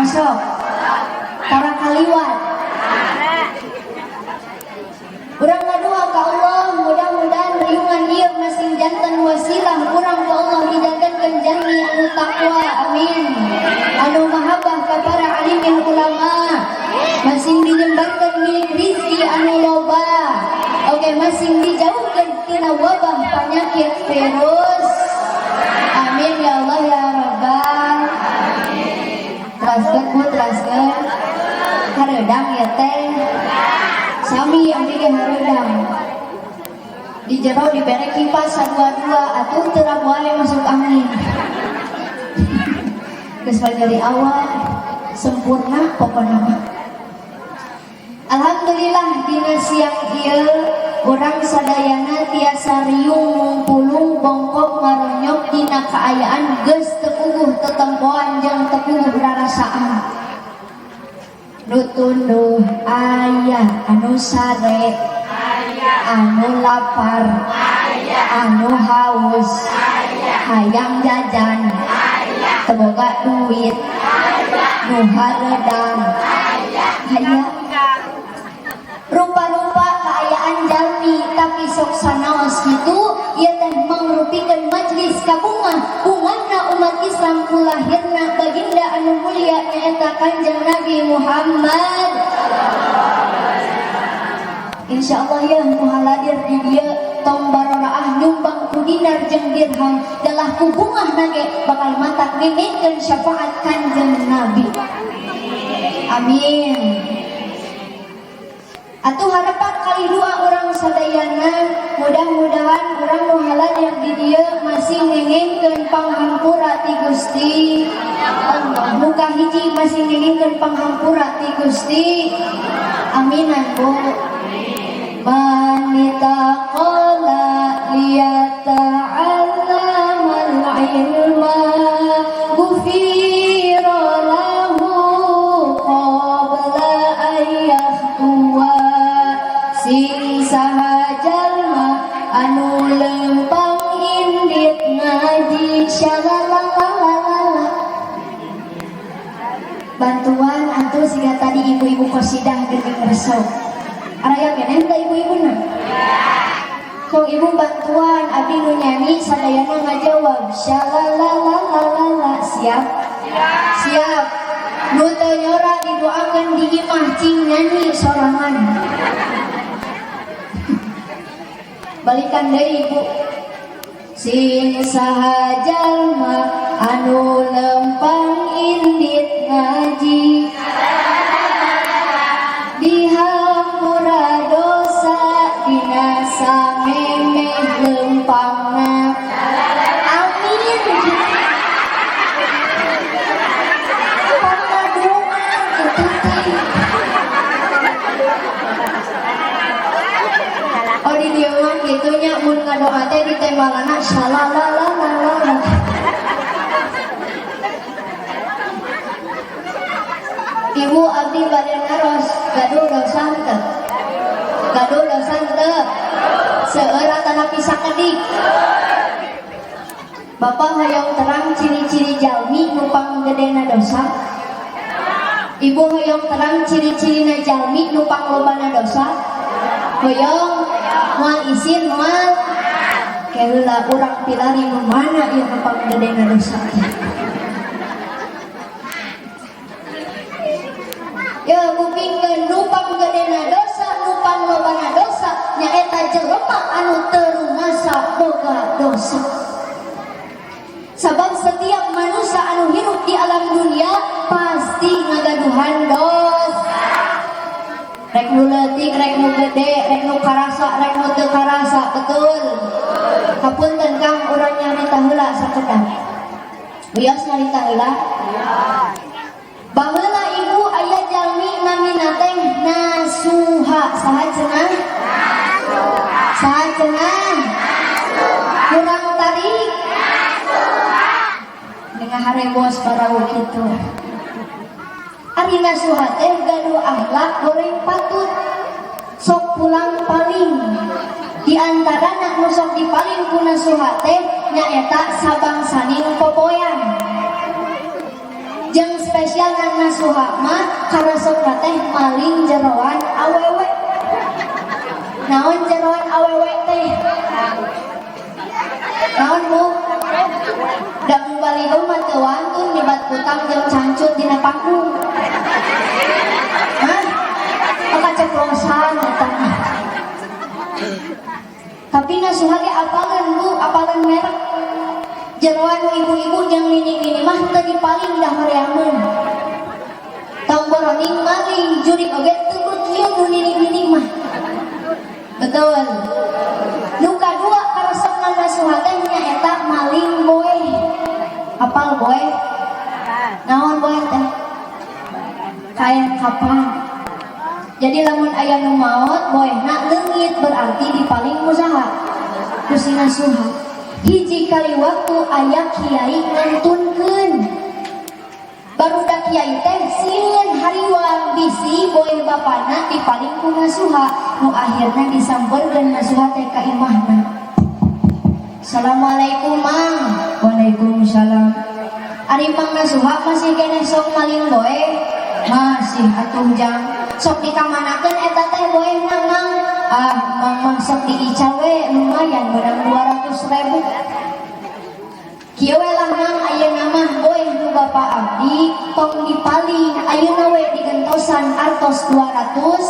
Osok. Tara kaliwat. Urang ngadua ka Allah, mudah-mudahan riungan ieu masing janten wasilah urang ku Allah dijantenkeun jalmi anu takwa, amin. Anu mahabbah ka para alimin ulama, masing dijembarkeun milik rizki anu loba. Oke, masing dijauhkeun tina wabah penyakit virus. Amin ya Allah ya Rabbal. Teraskeun Bu, teraskeun. Hareudang ya teh. Sami abdi ge hareudang. Di jero dibere kipas sadua-dua atuh teu wae masuk angin. Geus dari awal sempurna pokona mah. Alhamdulillah, dina siang ieu urang sadayana tiasa riung, ngumpulung, bongkok, ngaronyok dina kaayaan geus teu puguh tetempoan jeung teu puguh rarasaan. Nu tunduh aya, anu sare anu lapar anu haus, hayang jajan teu boga duit, nu hareudang aya, rupa-rupa kaayaan jalmi, tapi sok sanaos kitu ieu teh mangrupikeun majlis kabungah bungahna umat Islam ku lahirna baginda anu mulia, nyaeta Kanjeng Nabi Muhammad. Insyaallah ya, nu haladir di dieu tong baroraah nyumbang ku dinar jeung dirham, dalah ku bungah nage bakal matak ngengengkeun syafaat Kanjeng Nabi. Amin. Atuh harapan kali dua urang sadayana, mudah-mudahan urang nu haladir di dieu masih ngengengkeun panghampura ti Gusti Allah. Nu kahiji, masih ngengengkeun panghampura ti Gusti. Aminan, Bu. Man itaqala liyata'allamal ilma ghufira lahu qabla an yakhtuwa. Sing saha jalma anu lempang indit ngaji, syalalalalala. Bantuan atuh, siga tadi ibu-ibu kosidah geuning resep. Araya keneh teh ibu-ibuna? Sok ibu bantuan, abdi nu nyanyi, sadayana ngajawab syalalalalala. Siap? Siap. Nu teu nyora didoakeun di imah cing nyanyi sorangan. Balikan deui, Ibu. Sing saha jalma anu lempang indit ngaji, dihampura dosa dina samemeh lempangna. Amin. Pangadoa kitu teh. Oh, di dieu mah kitu nya, mun ngadoa teh ditembalana salalalalala. Ibu, abdi bade naros, gaduh dosa henteu? Gaduh dosa henteu? Seueur atanapi sakedik? Bapak hoyong terang ciri-ciri jalmi nu panggedena dosa? Ibu hoyong terang ciri-cirina jalmi nu panglobana dosa? Hoyong? Moal isin moal? Keheula urang pilari nu mana ieu nu panggedena dosa teh. Ya, kupingkeun, nu panggedena dosa, nu panglobana dosa nyaeta jelema anu teu rumasa boga dosa. Sabab setiap manusia anu hirup di alam dunia pasti ngagaduhan dosa. Rek nu leutik, rek nu gede, rek nu karasa, rek nu teu karasa, betul? Hapunten Kang, urang nyarita heula sakedap. Wios nyarita heula? Baheula ibu aya jalmi namina teh Nasuha. Saha cenah? Saha cenah? Kurang tarik dengan harebos parau kitu. Ari Nasuha teh gaduh akhlak goreng patut, sok pulang paling. Di antara nu sok dipaling ku Nasuha teh nyaeta sabangsaning popoyan. Jeung spesial Nasuha mah karesepna teh maling jeroan awewe. Naon jeroan awewe teh? Naon, Bu? Da baligo mah teu wantun nyebat kutang jeung cancut dina panggung. Hah? Kaceplosan eta mah. Tapi Nasuha ge apaleun, Bu, apaleun merek. Jeroan nu ibu-ibu jeung nini-nini mah teu dipaling dah horeameun. Tong boroning maling, jurig oge teu beukieun nu nini-nini mah. Betul. Nu kadua karesepna Nasuha teh nyaeta maling boeh. Apal boeh? Naon boeh teh? Kain kapan. Jadi lamun aya nu maot boehna leungit, berarti dipaling ku saha? Ku si Nasuha. Hiji kali waktu aya kiai ngantunkeun. Barudak kiai teh sieun, hariwang bisi boeh bapana dipaling ku Nasuha, nu akhirna disampeurkeun Nasuha teh ka imahna. "Assalamualaikum, Mang." "Waalaikumsalam." "Ari Mang Nasuha masih keneh sok maling boeh?" "Masih atuh, Jang." "Sok dikamanakeun eta teh boehna, Mang?" "Ah, Mang mah sok diical we, lumayan menang 200 ribu." "Kieu we lah, Mang, ayeuna mah boeh nu bapa abdi tong dipaling, ayeuna we digentosan artos 200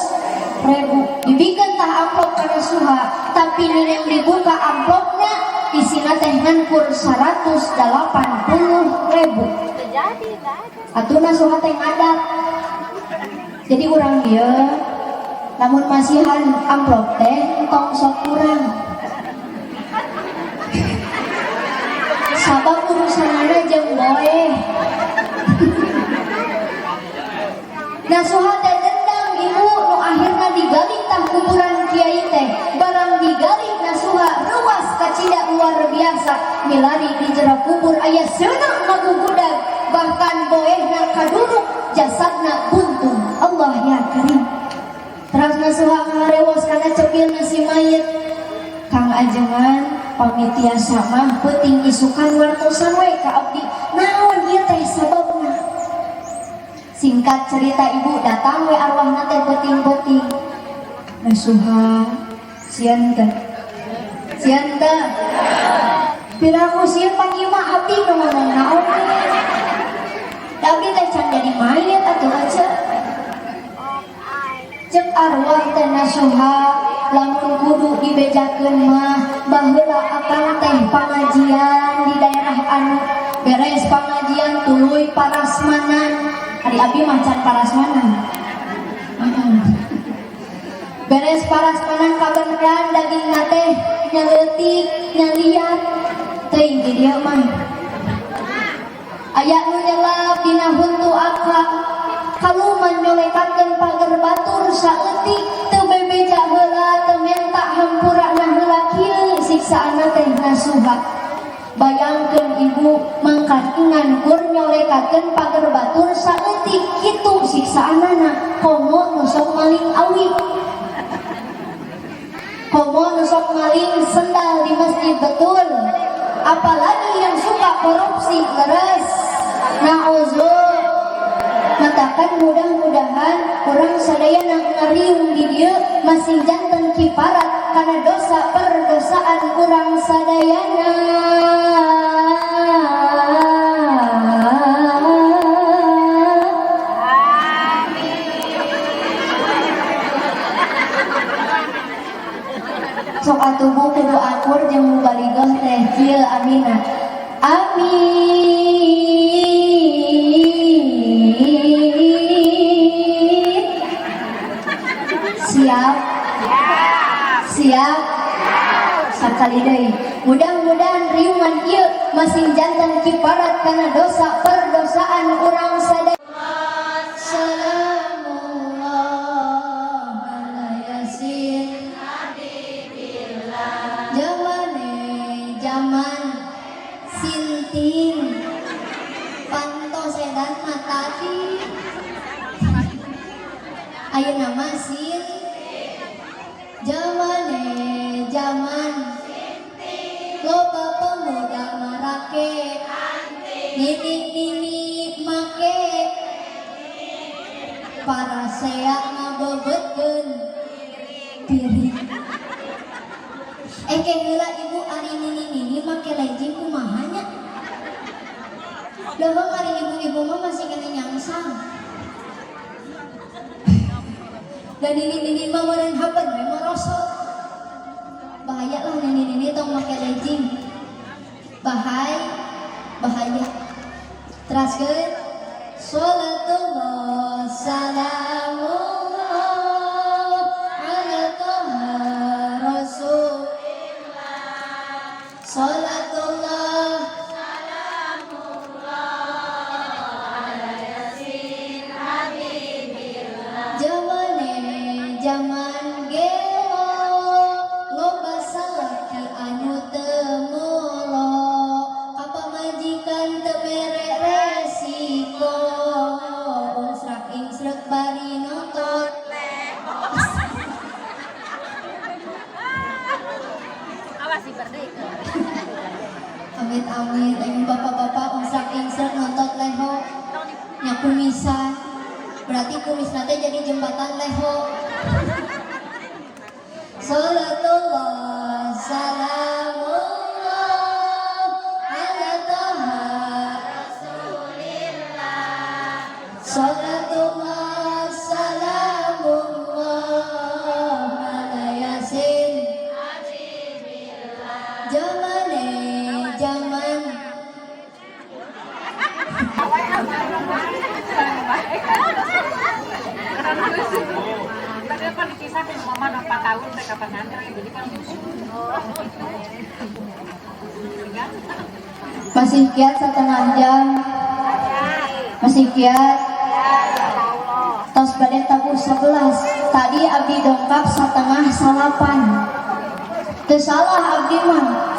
ribu." Dibikeun tah amplop ka Nasuha, tapi nineng dibuka amplopna, isina teh ngan kur 180 ribu. Jadi, nggak ada. Atuh Nasuha teh ngadat. Jadi urang ieu lamun masihan amplop teh tong sok kurang. Sabab urusanana jeung boeh. Nasuha teh dendam, Ibu, nu akhirna digali tah kuburan kiai teh. Barang digali Nasuha ruas kacida luar biasa, milari di jero kubur aya seuneu ngagugudag, bahkan boehna kaduruk, jasadna buntung. Allah ya Karim. Terus Nasuha ngarewos kana cepilna si mayit. "Kang Ajengan, pamit tiasa mah peuting isukan wartosan we ka abdi naon ieu teh sababna." Singkat cerita, Ibu, datang we arwahna teh peuting-peuting. "Nasuha, sieun teh? Sieun teh? Piraku sieun, pan ieu mah abdi nu ngomong naon we. Da abdi teh can jadi mayat atuh aja." Cek arwah teh, "Nasuha, lamun kudu dibejakeun mah, baheula akang teh pangajian di daerah anu, beres pangajian tuluy parasmanan." Ari abdi mah can parasmanan. "Beres parasmanan kabeneran dagingna teh nya leutik nya liat. Teuing di dieu mah aya nu nyelap dina huntu akang, kaluman nyolekakeun pager batur saeutik, teu bebeja heula, teu menta hampurana heula. Kieu siksaanna teh, Nasuha." Bayangkeun, Ibu, mangkat ngan kur nyolekakeun pager batur saeutik kitu siksaanana, komo nu sok maling awi, komo nu sok maling sendal di masjid, betul? Apalagi yang suka korupsi, leres? Na'udzubillah. Matakan mudah-mudahan urang sadayana ngariung di dieu masih janten kiparat karena dosa perdosaan urang sadayana. Sok atuh, Bu, kudu akur jeung mubalighah teh. Kieu amina. Amin. Siap? Siap? Sakali deui. Mudah-mudahan riungan ieu masing janten kiparat kana dosa perdosaan urang sadaya. Salamullah ala Yasin. Jamane Sin jamane jaman loba pemuda marake nini-nini make parasea ngabebetkeun piring. Eh, ke heula, Ibu, ari nini-nini make legging kumaha nya? Leuheung ari ibu-ibu mah masih kena nyangsang. Dan nini-nini mah meureun hapen we merosot. Bahaya lah nini-nini tong make legging. Bahaya, bahaya. Teraskeun. Salatullah salamullah ala Toha Rasul. Salatullah. Jamane jaman gelo, loba salaki anu teu molo, ka pamajikan teu mere resiko, unsrak insrek bari nonton. Awas sih berde. Amit amit, ayo bapak-bapak unsrak insrek nonton leho nya kumisan, berarti kumis nanti jadi jembatan leho. Salatullah salamullah ala Toha Salatullah salamullah ala Yasin. Jamane jaman. Tadi kan kisah ke mama 4 tahun teh kapan ngantri, jadi kan Masih kiat setengah jam, masih kiat. Tos bade tabuh 11. Tadi abdi dongkap 8.30. Teu salah abdi mah.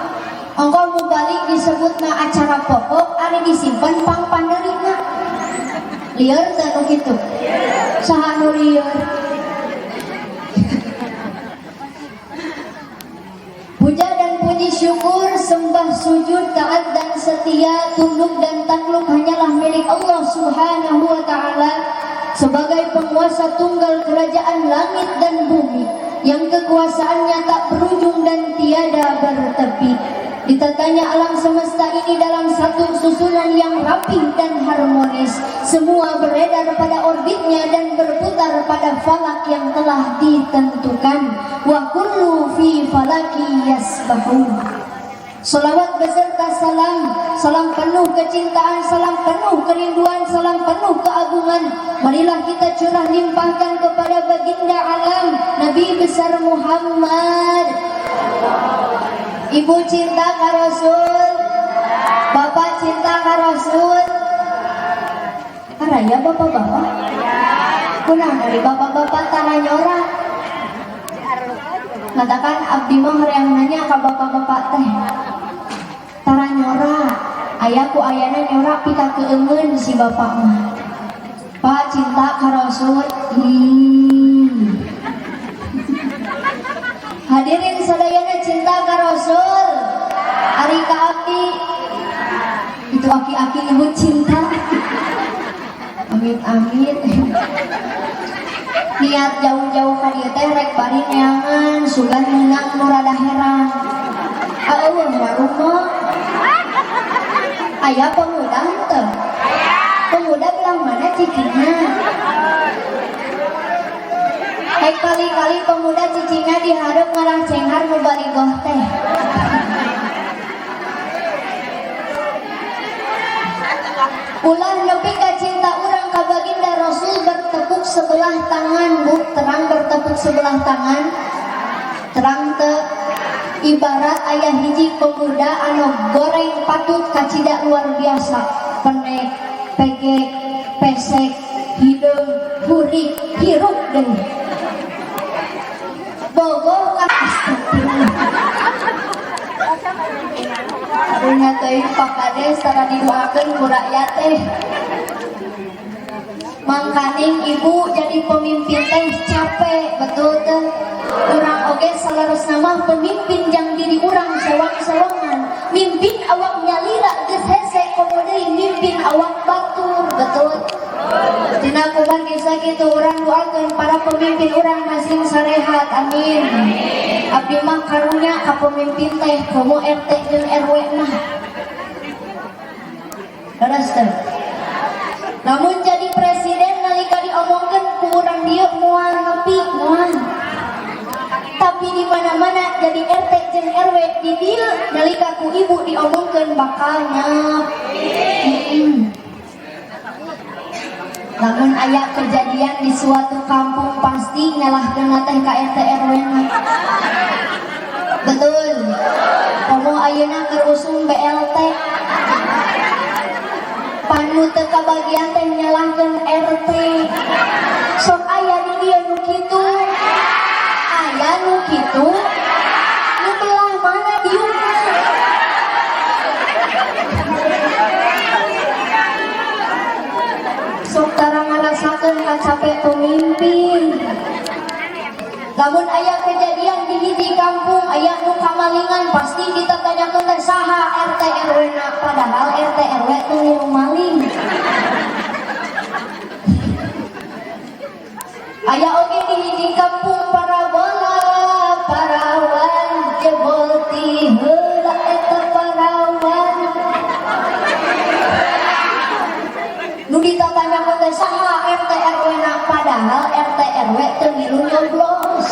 Ongko mubalig disebutna acara pokok, ari disimpen pang pandeurina. Lieur teu nu kitu? Saha nu lieur? Puja dan puji syukur, sembah sujud, taat dan setia, tunduk dan takluk hanyalah milik Allah Subhanahu wa taala sebagai penguasa tunggal kerajaan langit dan bumi yang kekuasaannya tak berujung dan tiada bertepi. Ditatanya alam semesta ini dalam satu susunan yang rapih dan harmonis. Semua beredar pada orbitnya dan berputar pada falak yang telah ditentukan. Wa kullu fi falaki yasbahun. Salawat beserta salam, salam penuh kecintaan, salam penuh kerinduan, salam penuh keagungan. Marilah kita curah limpahkan kepada baginda alam Nabi besar Muhammad. Ibu cinta ka Rasul, bapak cinta ka Rasul. Araya bapak-bapak? Kunaon dari bapak-bapak tara nyora? Katakan abdi mah hoream nanya ka bapak-bapak teh. Tara nyora, aya ku ayana nyora pika keungeun si bapak mah. Pak cinta ka Rasul. Hadirin sadayana cinta ka Rasul. Ari ka abdi itu aki-aki nyebut cinta. Amit amit. Niat jauh-jauh ka dieu teh rek bari neangan sugan meunang nu rada herang. Eueuh warung mah. Aya pemuda henteu? Pemuda belah mana cicingna? Hek kali-kali pemuda cicingna dihareup ngarah cenghar nu barigoh teh. Ulah nepi ka cinta urang ka baginda Rasul bertepuk sebelah tangan, Bu. Terang bertepuk sebelah tangan. Terang teu? Ibarat aya hiji pemuda anu goreng patut kacida luar biasa, penek, pegek, pesek, hideung, hurik, hirup deui. Bogoh ka astagfirullah. Karunya teuing Pak Kades tara didoakeun ku rakyat teh. Mangkaning ibu jadi pemimpin teh capek, betul teh? Urang oge saleresna mah pemimpin jang diri urang sewang-sewangan. Mimpin awak nyalira geus hese, komo deui mimpin awak batur, betul? Dina kumaha bisa gitu, urang doakeun para pemimpin urang masing sarehat, amin. Abdi mah karunya ka pemimpin teh, komo RT jeung RW mah. Leres teh? Lamun jadi presiden nalika diomongkeun ku urang dieu moal nepi, moal. Tapi di mana-mana jadi RT jeung RW di dieu nalika ku ibu diomongkeun bakal nyap. Lamun aya kejadian di suatu kampung pasti nyalahkeun teh ka RT RW na. Betul. Komo ayeuna keur usum BLT. Pan nu teu kabagian teh nyalahkeun RT. Sok aya di dieu nu kitu. Aya nu kitu. Nu belah mana diukna? Sok tara ngarasakeun kacape pemimpin. Lamun aya kejadian di hiji kampung aya nu kamalingan pasti ditanyakeun teh saha RT RW na, padahal RT RW teu ngilu maling. Aya oge di hiji kampung parabola parawan jebol ti heula eta parawan. Nu ditanyakeun teh saha RT RW na, padahal RT RW teu ngilu nyoblos.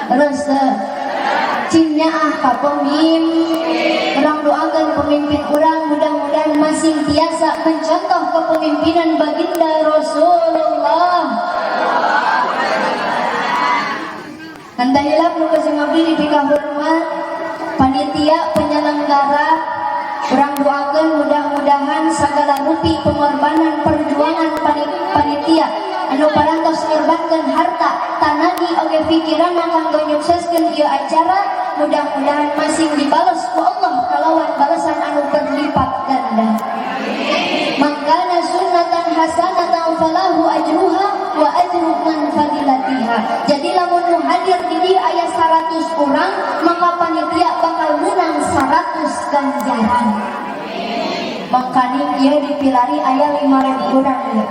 Terus cingnya ah ka pemimpin. Urang doakeun pemimpin urang mudah-mudahan masing tiasa mencontoh kepemimpinan baginda Rasulullah. Henteu hilap nu kasih ngabdi dipikahormat panitia penyelenggara. Urang doakeun mudah-mudahan sagala rupi pengorbanan perjuangan panitia anu parantos ngorbankeun harta tanagi oge pikiranna kanggo nyukseskeun ieu acara mudah-mudahan masing dibales ku Allah kalawan balasan anu berlipat ganda. Mangkana sunnatan hasanatan falahu ajruha wa ajru man fadilatiha. Jadi lamun nu hadir di dieu aya 100 urang maka panitia bakal menang 100 ganjaran. Mangkaning ieu dipilari aya 5.000 urang ieu.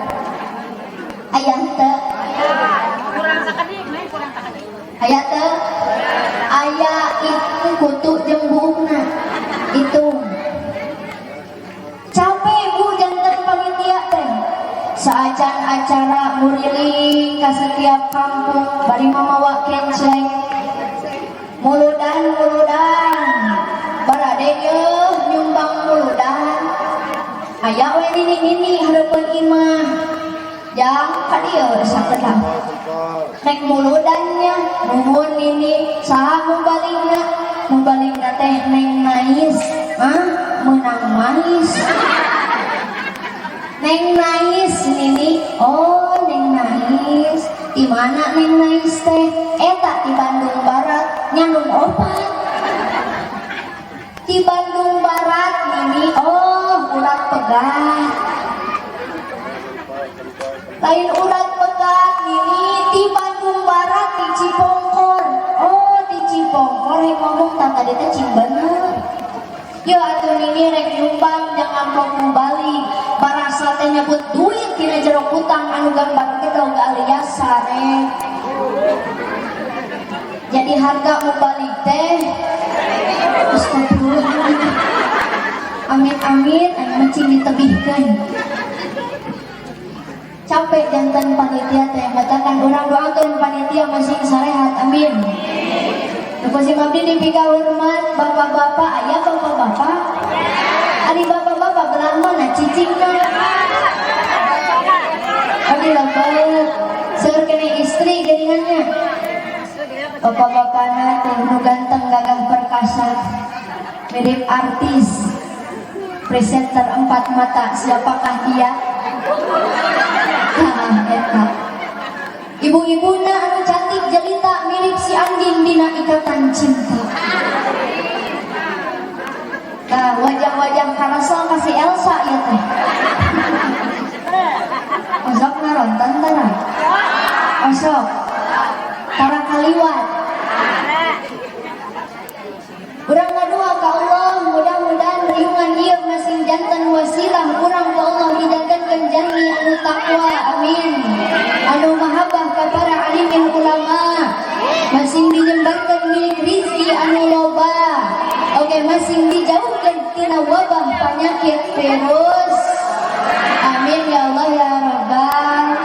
Aya henteu? Kurang sakedik, naik kurang sakedik. Aya teu? Aya itu kutu jeung buukna. Itu. Capek bu janten panitia teh. Saacan acara muriling ka setiap kampung bari mamawa kencleng. Muludan-muludan. Barade yeuh nyumbang muludan. Aya we nini-nini hareupeun imah. Jang ka dieu sakedap. Rek muludannya nuhun nini saha mubaligna? Mubaligna teh Neng Nais. Hah? Meunang mais. Neng Nais nini. Oh, Neng Nais. Di mana Neng Nais teh? Eta di Bandung Barat, nyanung opat. Di Bandung Barat nini. Oh, urat pegat. Lain urat pegat nini, di Bandung Barat di Cipongkor. Oh, di Cipongkor rek ngomong tah tadi teh cing bener. Ya atuh nini rek nyumbang jangan amplop nu balik. Barasa teh nyebut duit dina jero kutang anu gambar gedog alias sare. Jadi harga nu balik teh astagfirullah. Amit-amit anu mencing ditebihkeun. Capek jantan panitia teh, matakan urang doakeun panitia masing sarehat, amin. Nupasim abdi dipikahormat bapak-bapak, aya bapak-bapak? Ari bapak-bapak belah mana cicingna? Abdi bapak, seueur keneh istri geuningannya. Bapak-bapakna teh nu ganteng gagah perkasa, mirip artis, presenter empat mata, siapakah dia? Hah, eta. Ibu-ibuna anu cantik jelita mirip si Andin dina Ikatan Cinta. Nah, wajah-wajah Wajah karasel ka si Elsa ieu teh. Osok naronton tara? Osok. Tara kaliwat. Urang ngadua ka Allah, mudah-mudahan riungan ieu masing janten wasilah urang ku Allah dijantenkeun jalmi anu takwa, amin. Anu mahabbah ka para alimin ulama, masing dijembarkeun milik rizki anu loba. Oke, masing dijauhkeun tina wabah penyakit virus. Amin ya Allah ya Rabbal.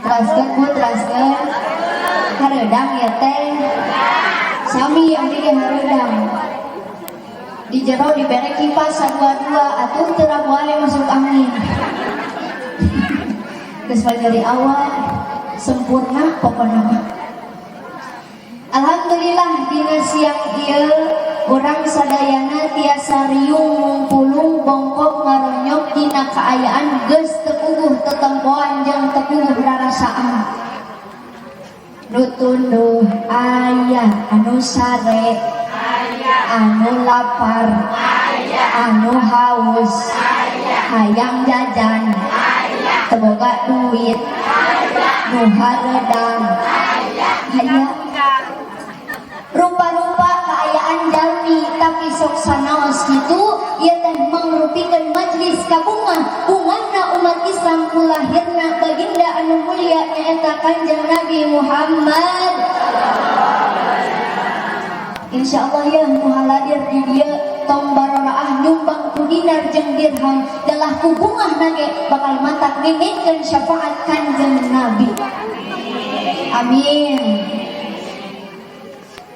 Teraskeun Bu, teraskeun. Hareudang ya teh. Sami abdi ge hareudang. Di jero dibere kipas sadua-dua atuh teu wae masuk angin. Geus dari awal sempurna pokona mah. Alhamdulillah, dina siang ieu urang sadayana tiasa riung, ngumpulung, bongkok, ngaronyok dina kaayaan geus teu puguh tetempoan jeung teu puguh rarasaan. Nu tunduh aya, anu sare aya, anu lapar aya, anu haus aya, hayang jajan teu boga duit aya, nu hareudang aya, rupa-rupa kaayaan jalmi, tapi sok sanaos kitu ieu teh mangrupikeun majlis kabungah bungahna umat Islam ku lahirna baginda anu mulia, nyaeta Kanjeng Nabi Muhammad. Insyaallah ya, nu haladir di dieu tong baroraah nyumbang ku dinar jeung dirham, dalah ku bungah nage bakal matak ngengengkeun syafaat Kanjeng Nabi. Amin.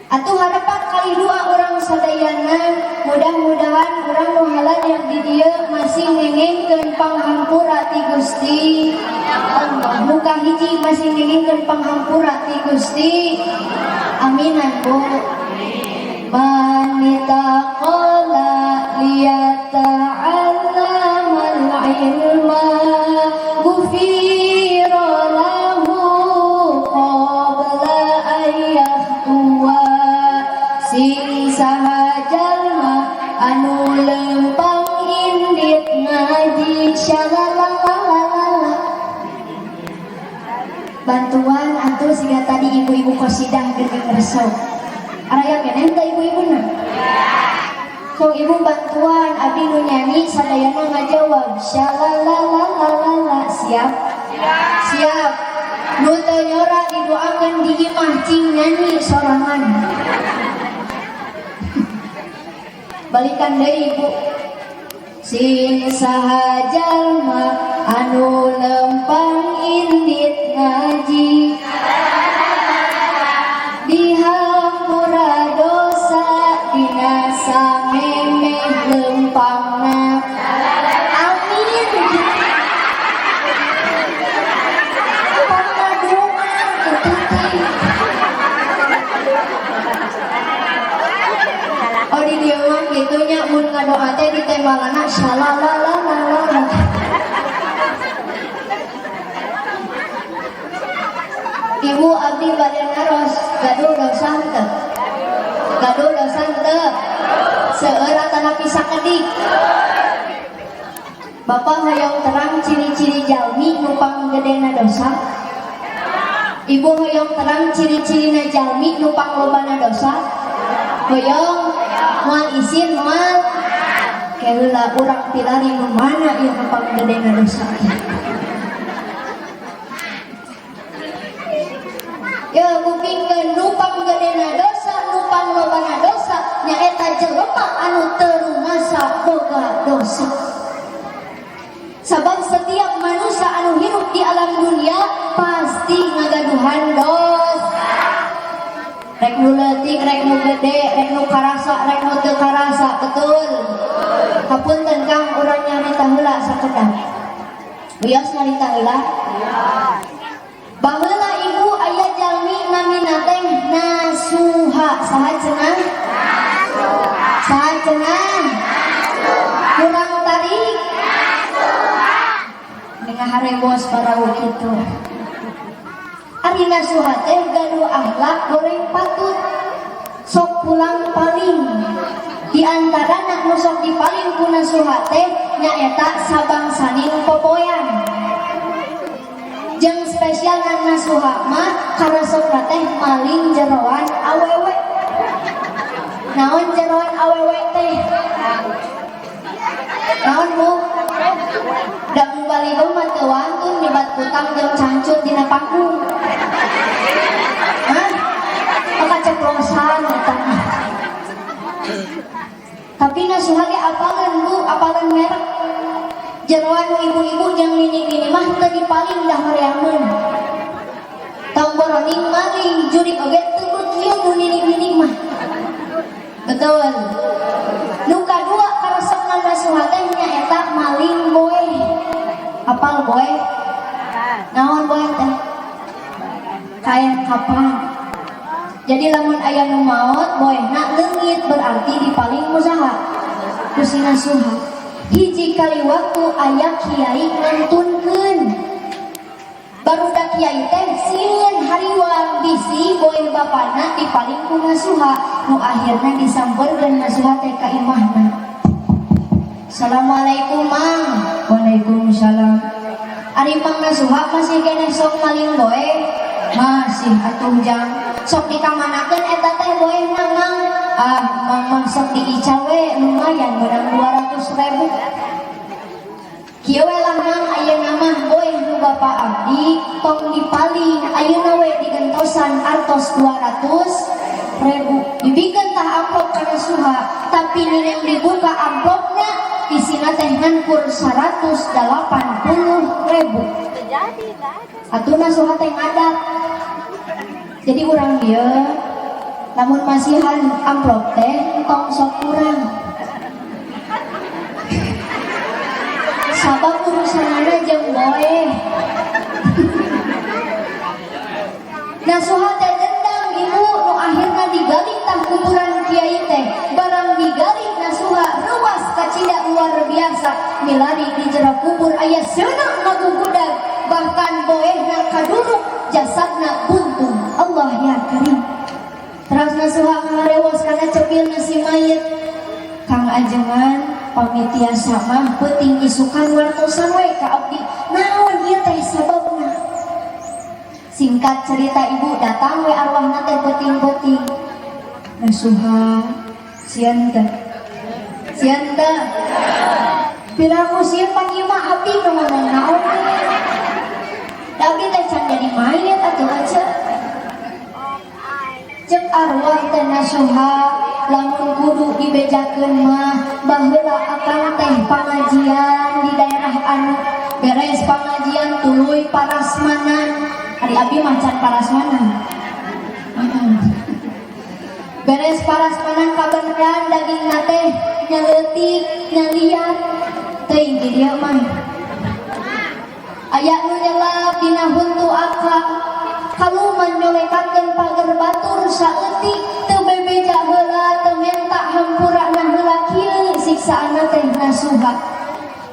Atuh harapan kali doa urang sadayana, mudah-mudahan urang nu haladir di dieu masih ngengengkeun panghampura ti Gusti Allah. Muka hiji masih ngengengkeun panghampura ti Gusti. Aminan, Bu. Man itaqala liyata'allamal ilma gufira lahu qabla ayyakhtuwa. Sing saha jalma anu lempang indit ngaji, shalalalalala. Bantuan atuh, siga tadi ibu-ibu kosidah geuning resep. Araya keneh teh ibu-ibuna? Sok ibu bantuan, abdi nu nyanyi, sadayana ngajawab shalalalalala. Siap? Siap. Nu teu nyora didoakeun di imah cing nyanyi sorangan. Balikan deui, Ibu. Sing saha jalma anu lempang indit ngaji, dihampura dosa dina samemeh lempangna. Amin. Pangadoa kitu teh. Oh, di dieu mah kitu nya, mun ngadoa teh ditembalana shalalalalala. Ibu, abdi bade naros, gaduh dosa henteu? Gaduh dosa henteu? Seueur atanapi sakedik? Bapak hoyong terang ciri-ciri jalmi nu panggedena dosa? Ibu hoyong terang ciri-cirina jalmi nu panglobana dosa? Hoyong? Moal isin moal? Keheula urang pilari nu mana ieu nu panggedena dosa. Ya, kupingkeun, nu panggedena dosa, nu panglobana dosa nyaeta jelema anu teu rumasa boga dosa. Sabab setiap manusia anu hirup di alam dunia pasti ngagaduhan dosa. Rek nu leutik, rek nu gede, rek nu karasa, rek nu teu karasa, betul? Hapunten Kang, urang nyarita heula sakedap. Wios nyarita heula? Baheula ibu aya jalmi namina teh Nasuha. Saha cenah? Saha cenah? Kurang tarik? Dengan harebos barau kitu. Ari Nasuha teh gaduh akhlak goreng patut. Sok pulang paling. Di antara nu sok dipaling ku Nasuha teh nyaeta sabangsaning popoean. Jeung spesial Nasuha mah karesepna teh maling jeroan awewe. Naon jeroan awewe teh? Naon, Bu? Da mubalighah mah teu wantun nyebat kutang jeung cangcut dina panggung. Hah? Oh, kaceplosan eta mah. Tapi Nasuha ge apaleun, Bu, apaleun merek. Jeroan nu ibu-ibu jeung nini-nini mah teu dipaling, dah horeameun. Tong boroning maling, jurig oge teu beukieun nu nini-nini mah. Betul. Nu kadua karesepna Nasuha teh nyaeta maling boeh. Apal boeh? Naon boeh teh? Kain kapan. Jadi lamun aya nu maot boehna leungit, berarti dipaling ku saha? Ku si Nasuha. Hiji kali waktu aya kiai ngantunkeun. Barudak kiai teh sieun, hariwang bisi boeh bapana dipaling ku Nasuha, nu akhirna disampeurkeun Nasuha teh ka imahna. "Assalamualaikum, Mang." "Waalaikumsalam." "Ari Mang Nasuha masih keneh sok maling boeh?" "Masih atuh, Jang." "Sok dikamanakeun eta teh boehna, Mang?" "Ah, Mang mah sok diical we, lumayan menang 200 ribu." "Kieu we lah, Mang, ayeuna mah boeh nu bapa abdi tong dipaling, ayeuna we digentosan artos 200 ribu." Dibikeun tah amplop ka Nasuha, tapi nineng dibuka amplopna, isina teh ngan kur 180 ribu. Jadi nggak ada. Atuh Nasuha teh ngadat. Jadi urang dieu lamun masihan amplop teh tong sok kurang. Sabab urusanana jeung boeh. Nasuha teh dendam, Ibu, nu akhirna digali tah kuburan kiai teh. Barang digali Nasuha, ruas kacida luar biasa. Milari di jero kubur aya seuneu ngagugudag, bahkan boehna kaduruk, jasadna buntung. Allah ya Karim. Terus Nasuha ngaharewos kana cepilna si mayit. "Kang Ajengan, pamit tiasa mah peuting isukan wartosan we ka abdi. Naon ieu teh sababna?" Singkat cerita, Ibu, datang we arwahna teh peuting-peuting. "Nasuha, sieun teh? Sieun teh? Piraku sieun, pan ieu mah abdi nu ngomong naon we. Da abdi teh can jadi mayit atuh aja." Cek arwah teh, "Nasuha, lamun kudu dibejakeun mah, baheula akang teh pangajian di daerah anu, beres pangajian tuluy parasmanan." Ari abdi mah can parasmanan. "Beres parasmanan kabeneran dagingna teh nya leutik nya liat. Teuing di dieu mah aya nu nyelap dina huntu akang, kaluman nyolekakeun pager batur saeutik, teu bebeja heula, teu menta hampurana heula. Kieu siksaanna teh, Nasuha."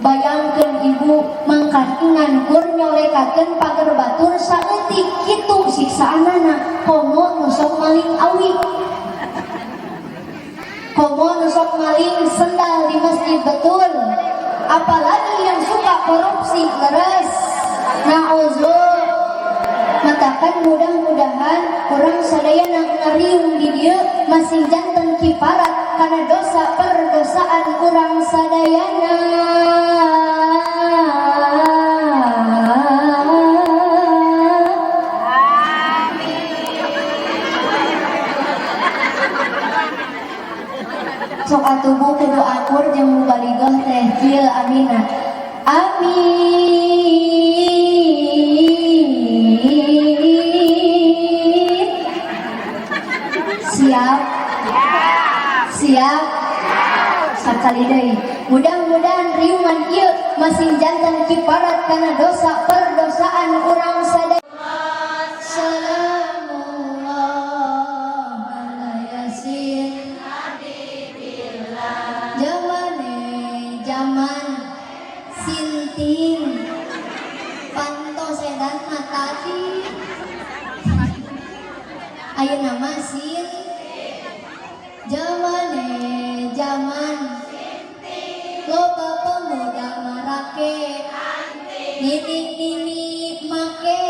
Bayangkeun, Ibu, mangkan ngan kur nyolekakeun pager batur saeutik kitu siksaanana, komo nu sok maling awi, komo nu sok maling sendal di masjid, betul? Apalagi yang suka korupsi, leres? Na'udzubillah. Matakan mudah-mudahan urang sadayana ngariung di dieu masih janten kiparat karena dosa perdosaan urang sadayana. Sok atuh, Bu, kudu akur jeung mubalighah teh. Kieu amina. Amin. Siap? Siap? Sakali deui. Mudah-mudahan riungan ieu masing janten kiparat kana dosa perdosaan urang sadaya. Salamullah ala Yasin. Jamane zaman sinting panto sedan mah tadi, ayeuna mah sin. Jamane zaman loba pemuda marake nini-nini make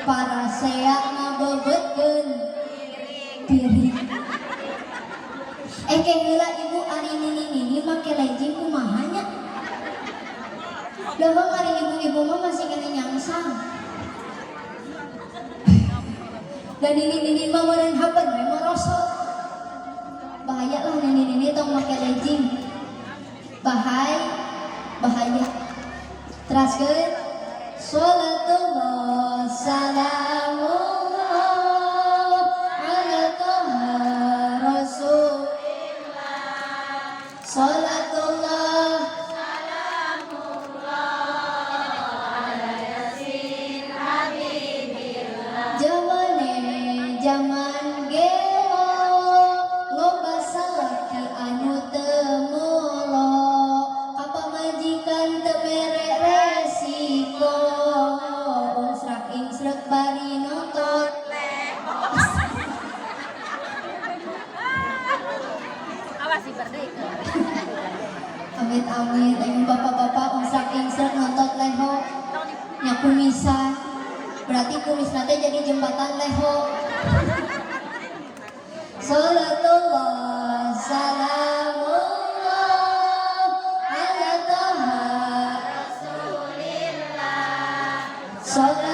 parasea ngabebetkeun piring. Eh, ke heula, Ibu, ari nini-nini make legging kumaha nya? Leuheung ari ibu-ibu mah masih kena nyangsang. Dan nini-nini mah meureun haben we merosot. Bahaya lah nini-nini tong make legging. Bahaya, bahaya. Teraskeun. Salatullah salamullah ala Toha Rasul. Salatullah. Jamane zaman gelo, loba salaki anu teu molo ka pamajikan, teu mere resiko, unsrak insrek bari nonton. Awas sih berdeka. Amit amit, ayo bapak-bapak unsrak insrek nonton leho nya, kumisan. Berarti kumis nanti jadi jembatan leho. Salatullah salamullah ala Toha. Salatullah.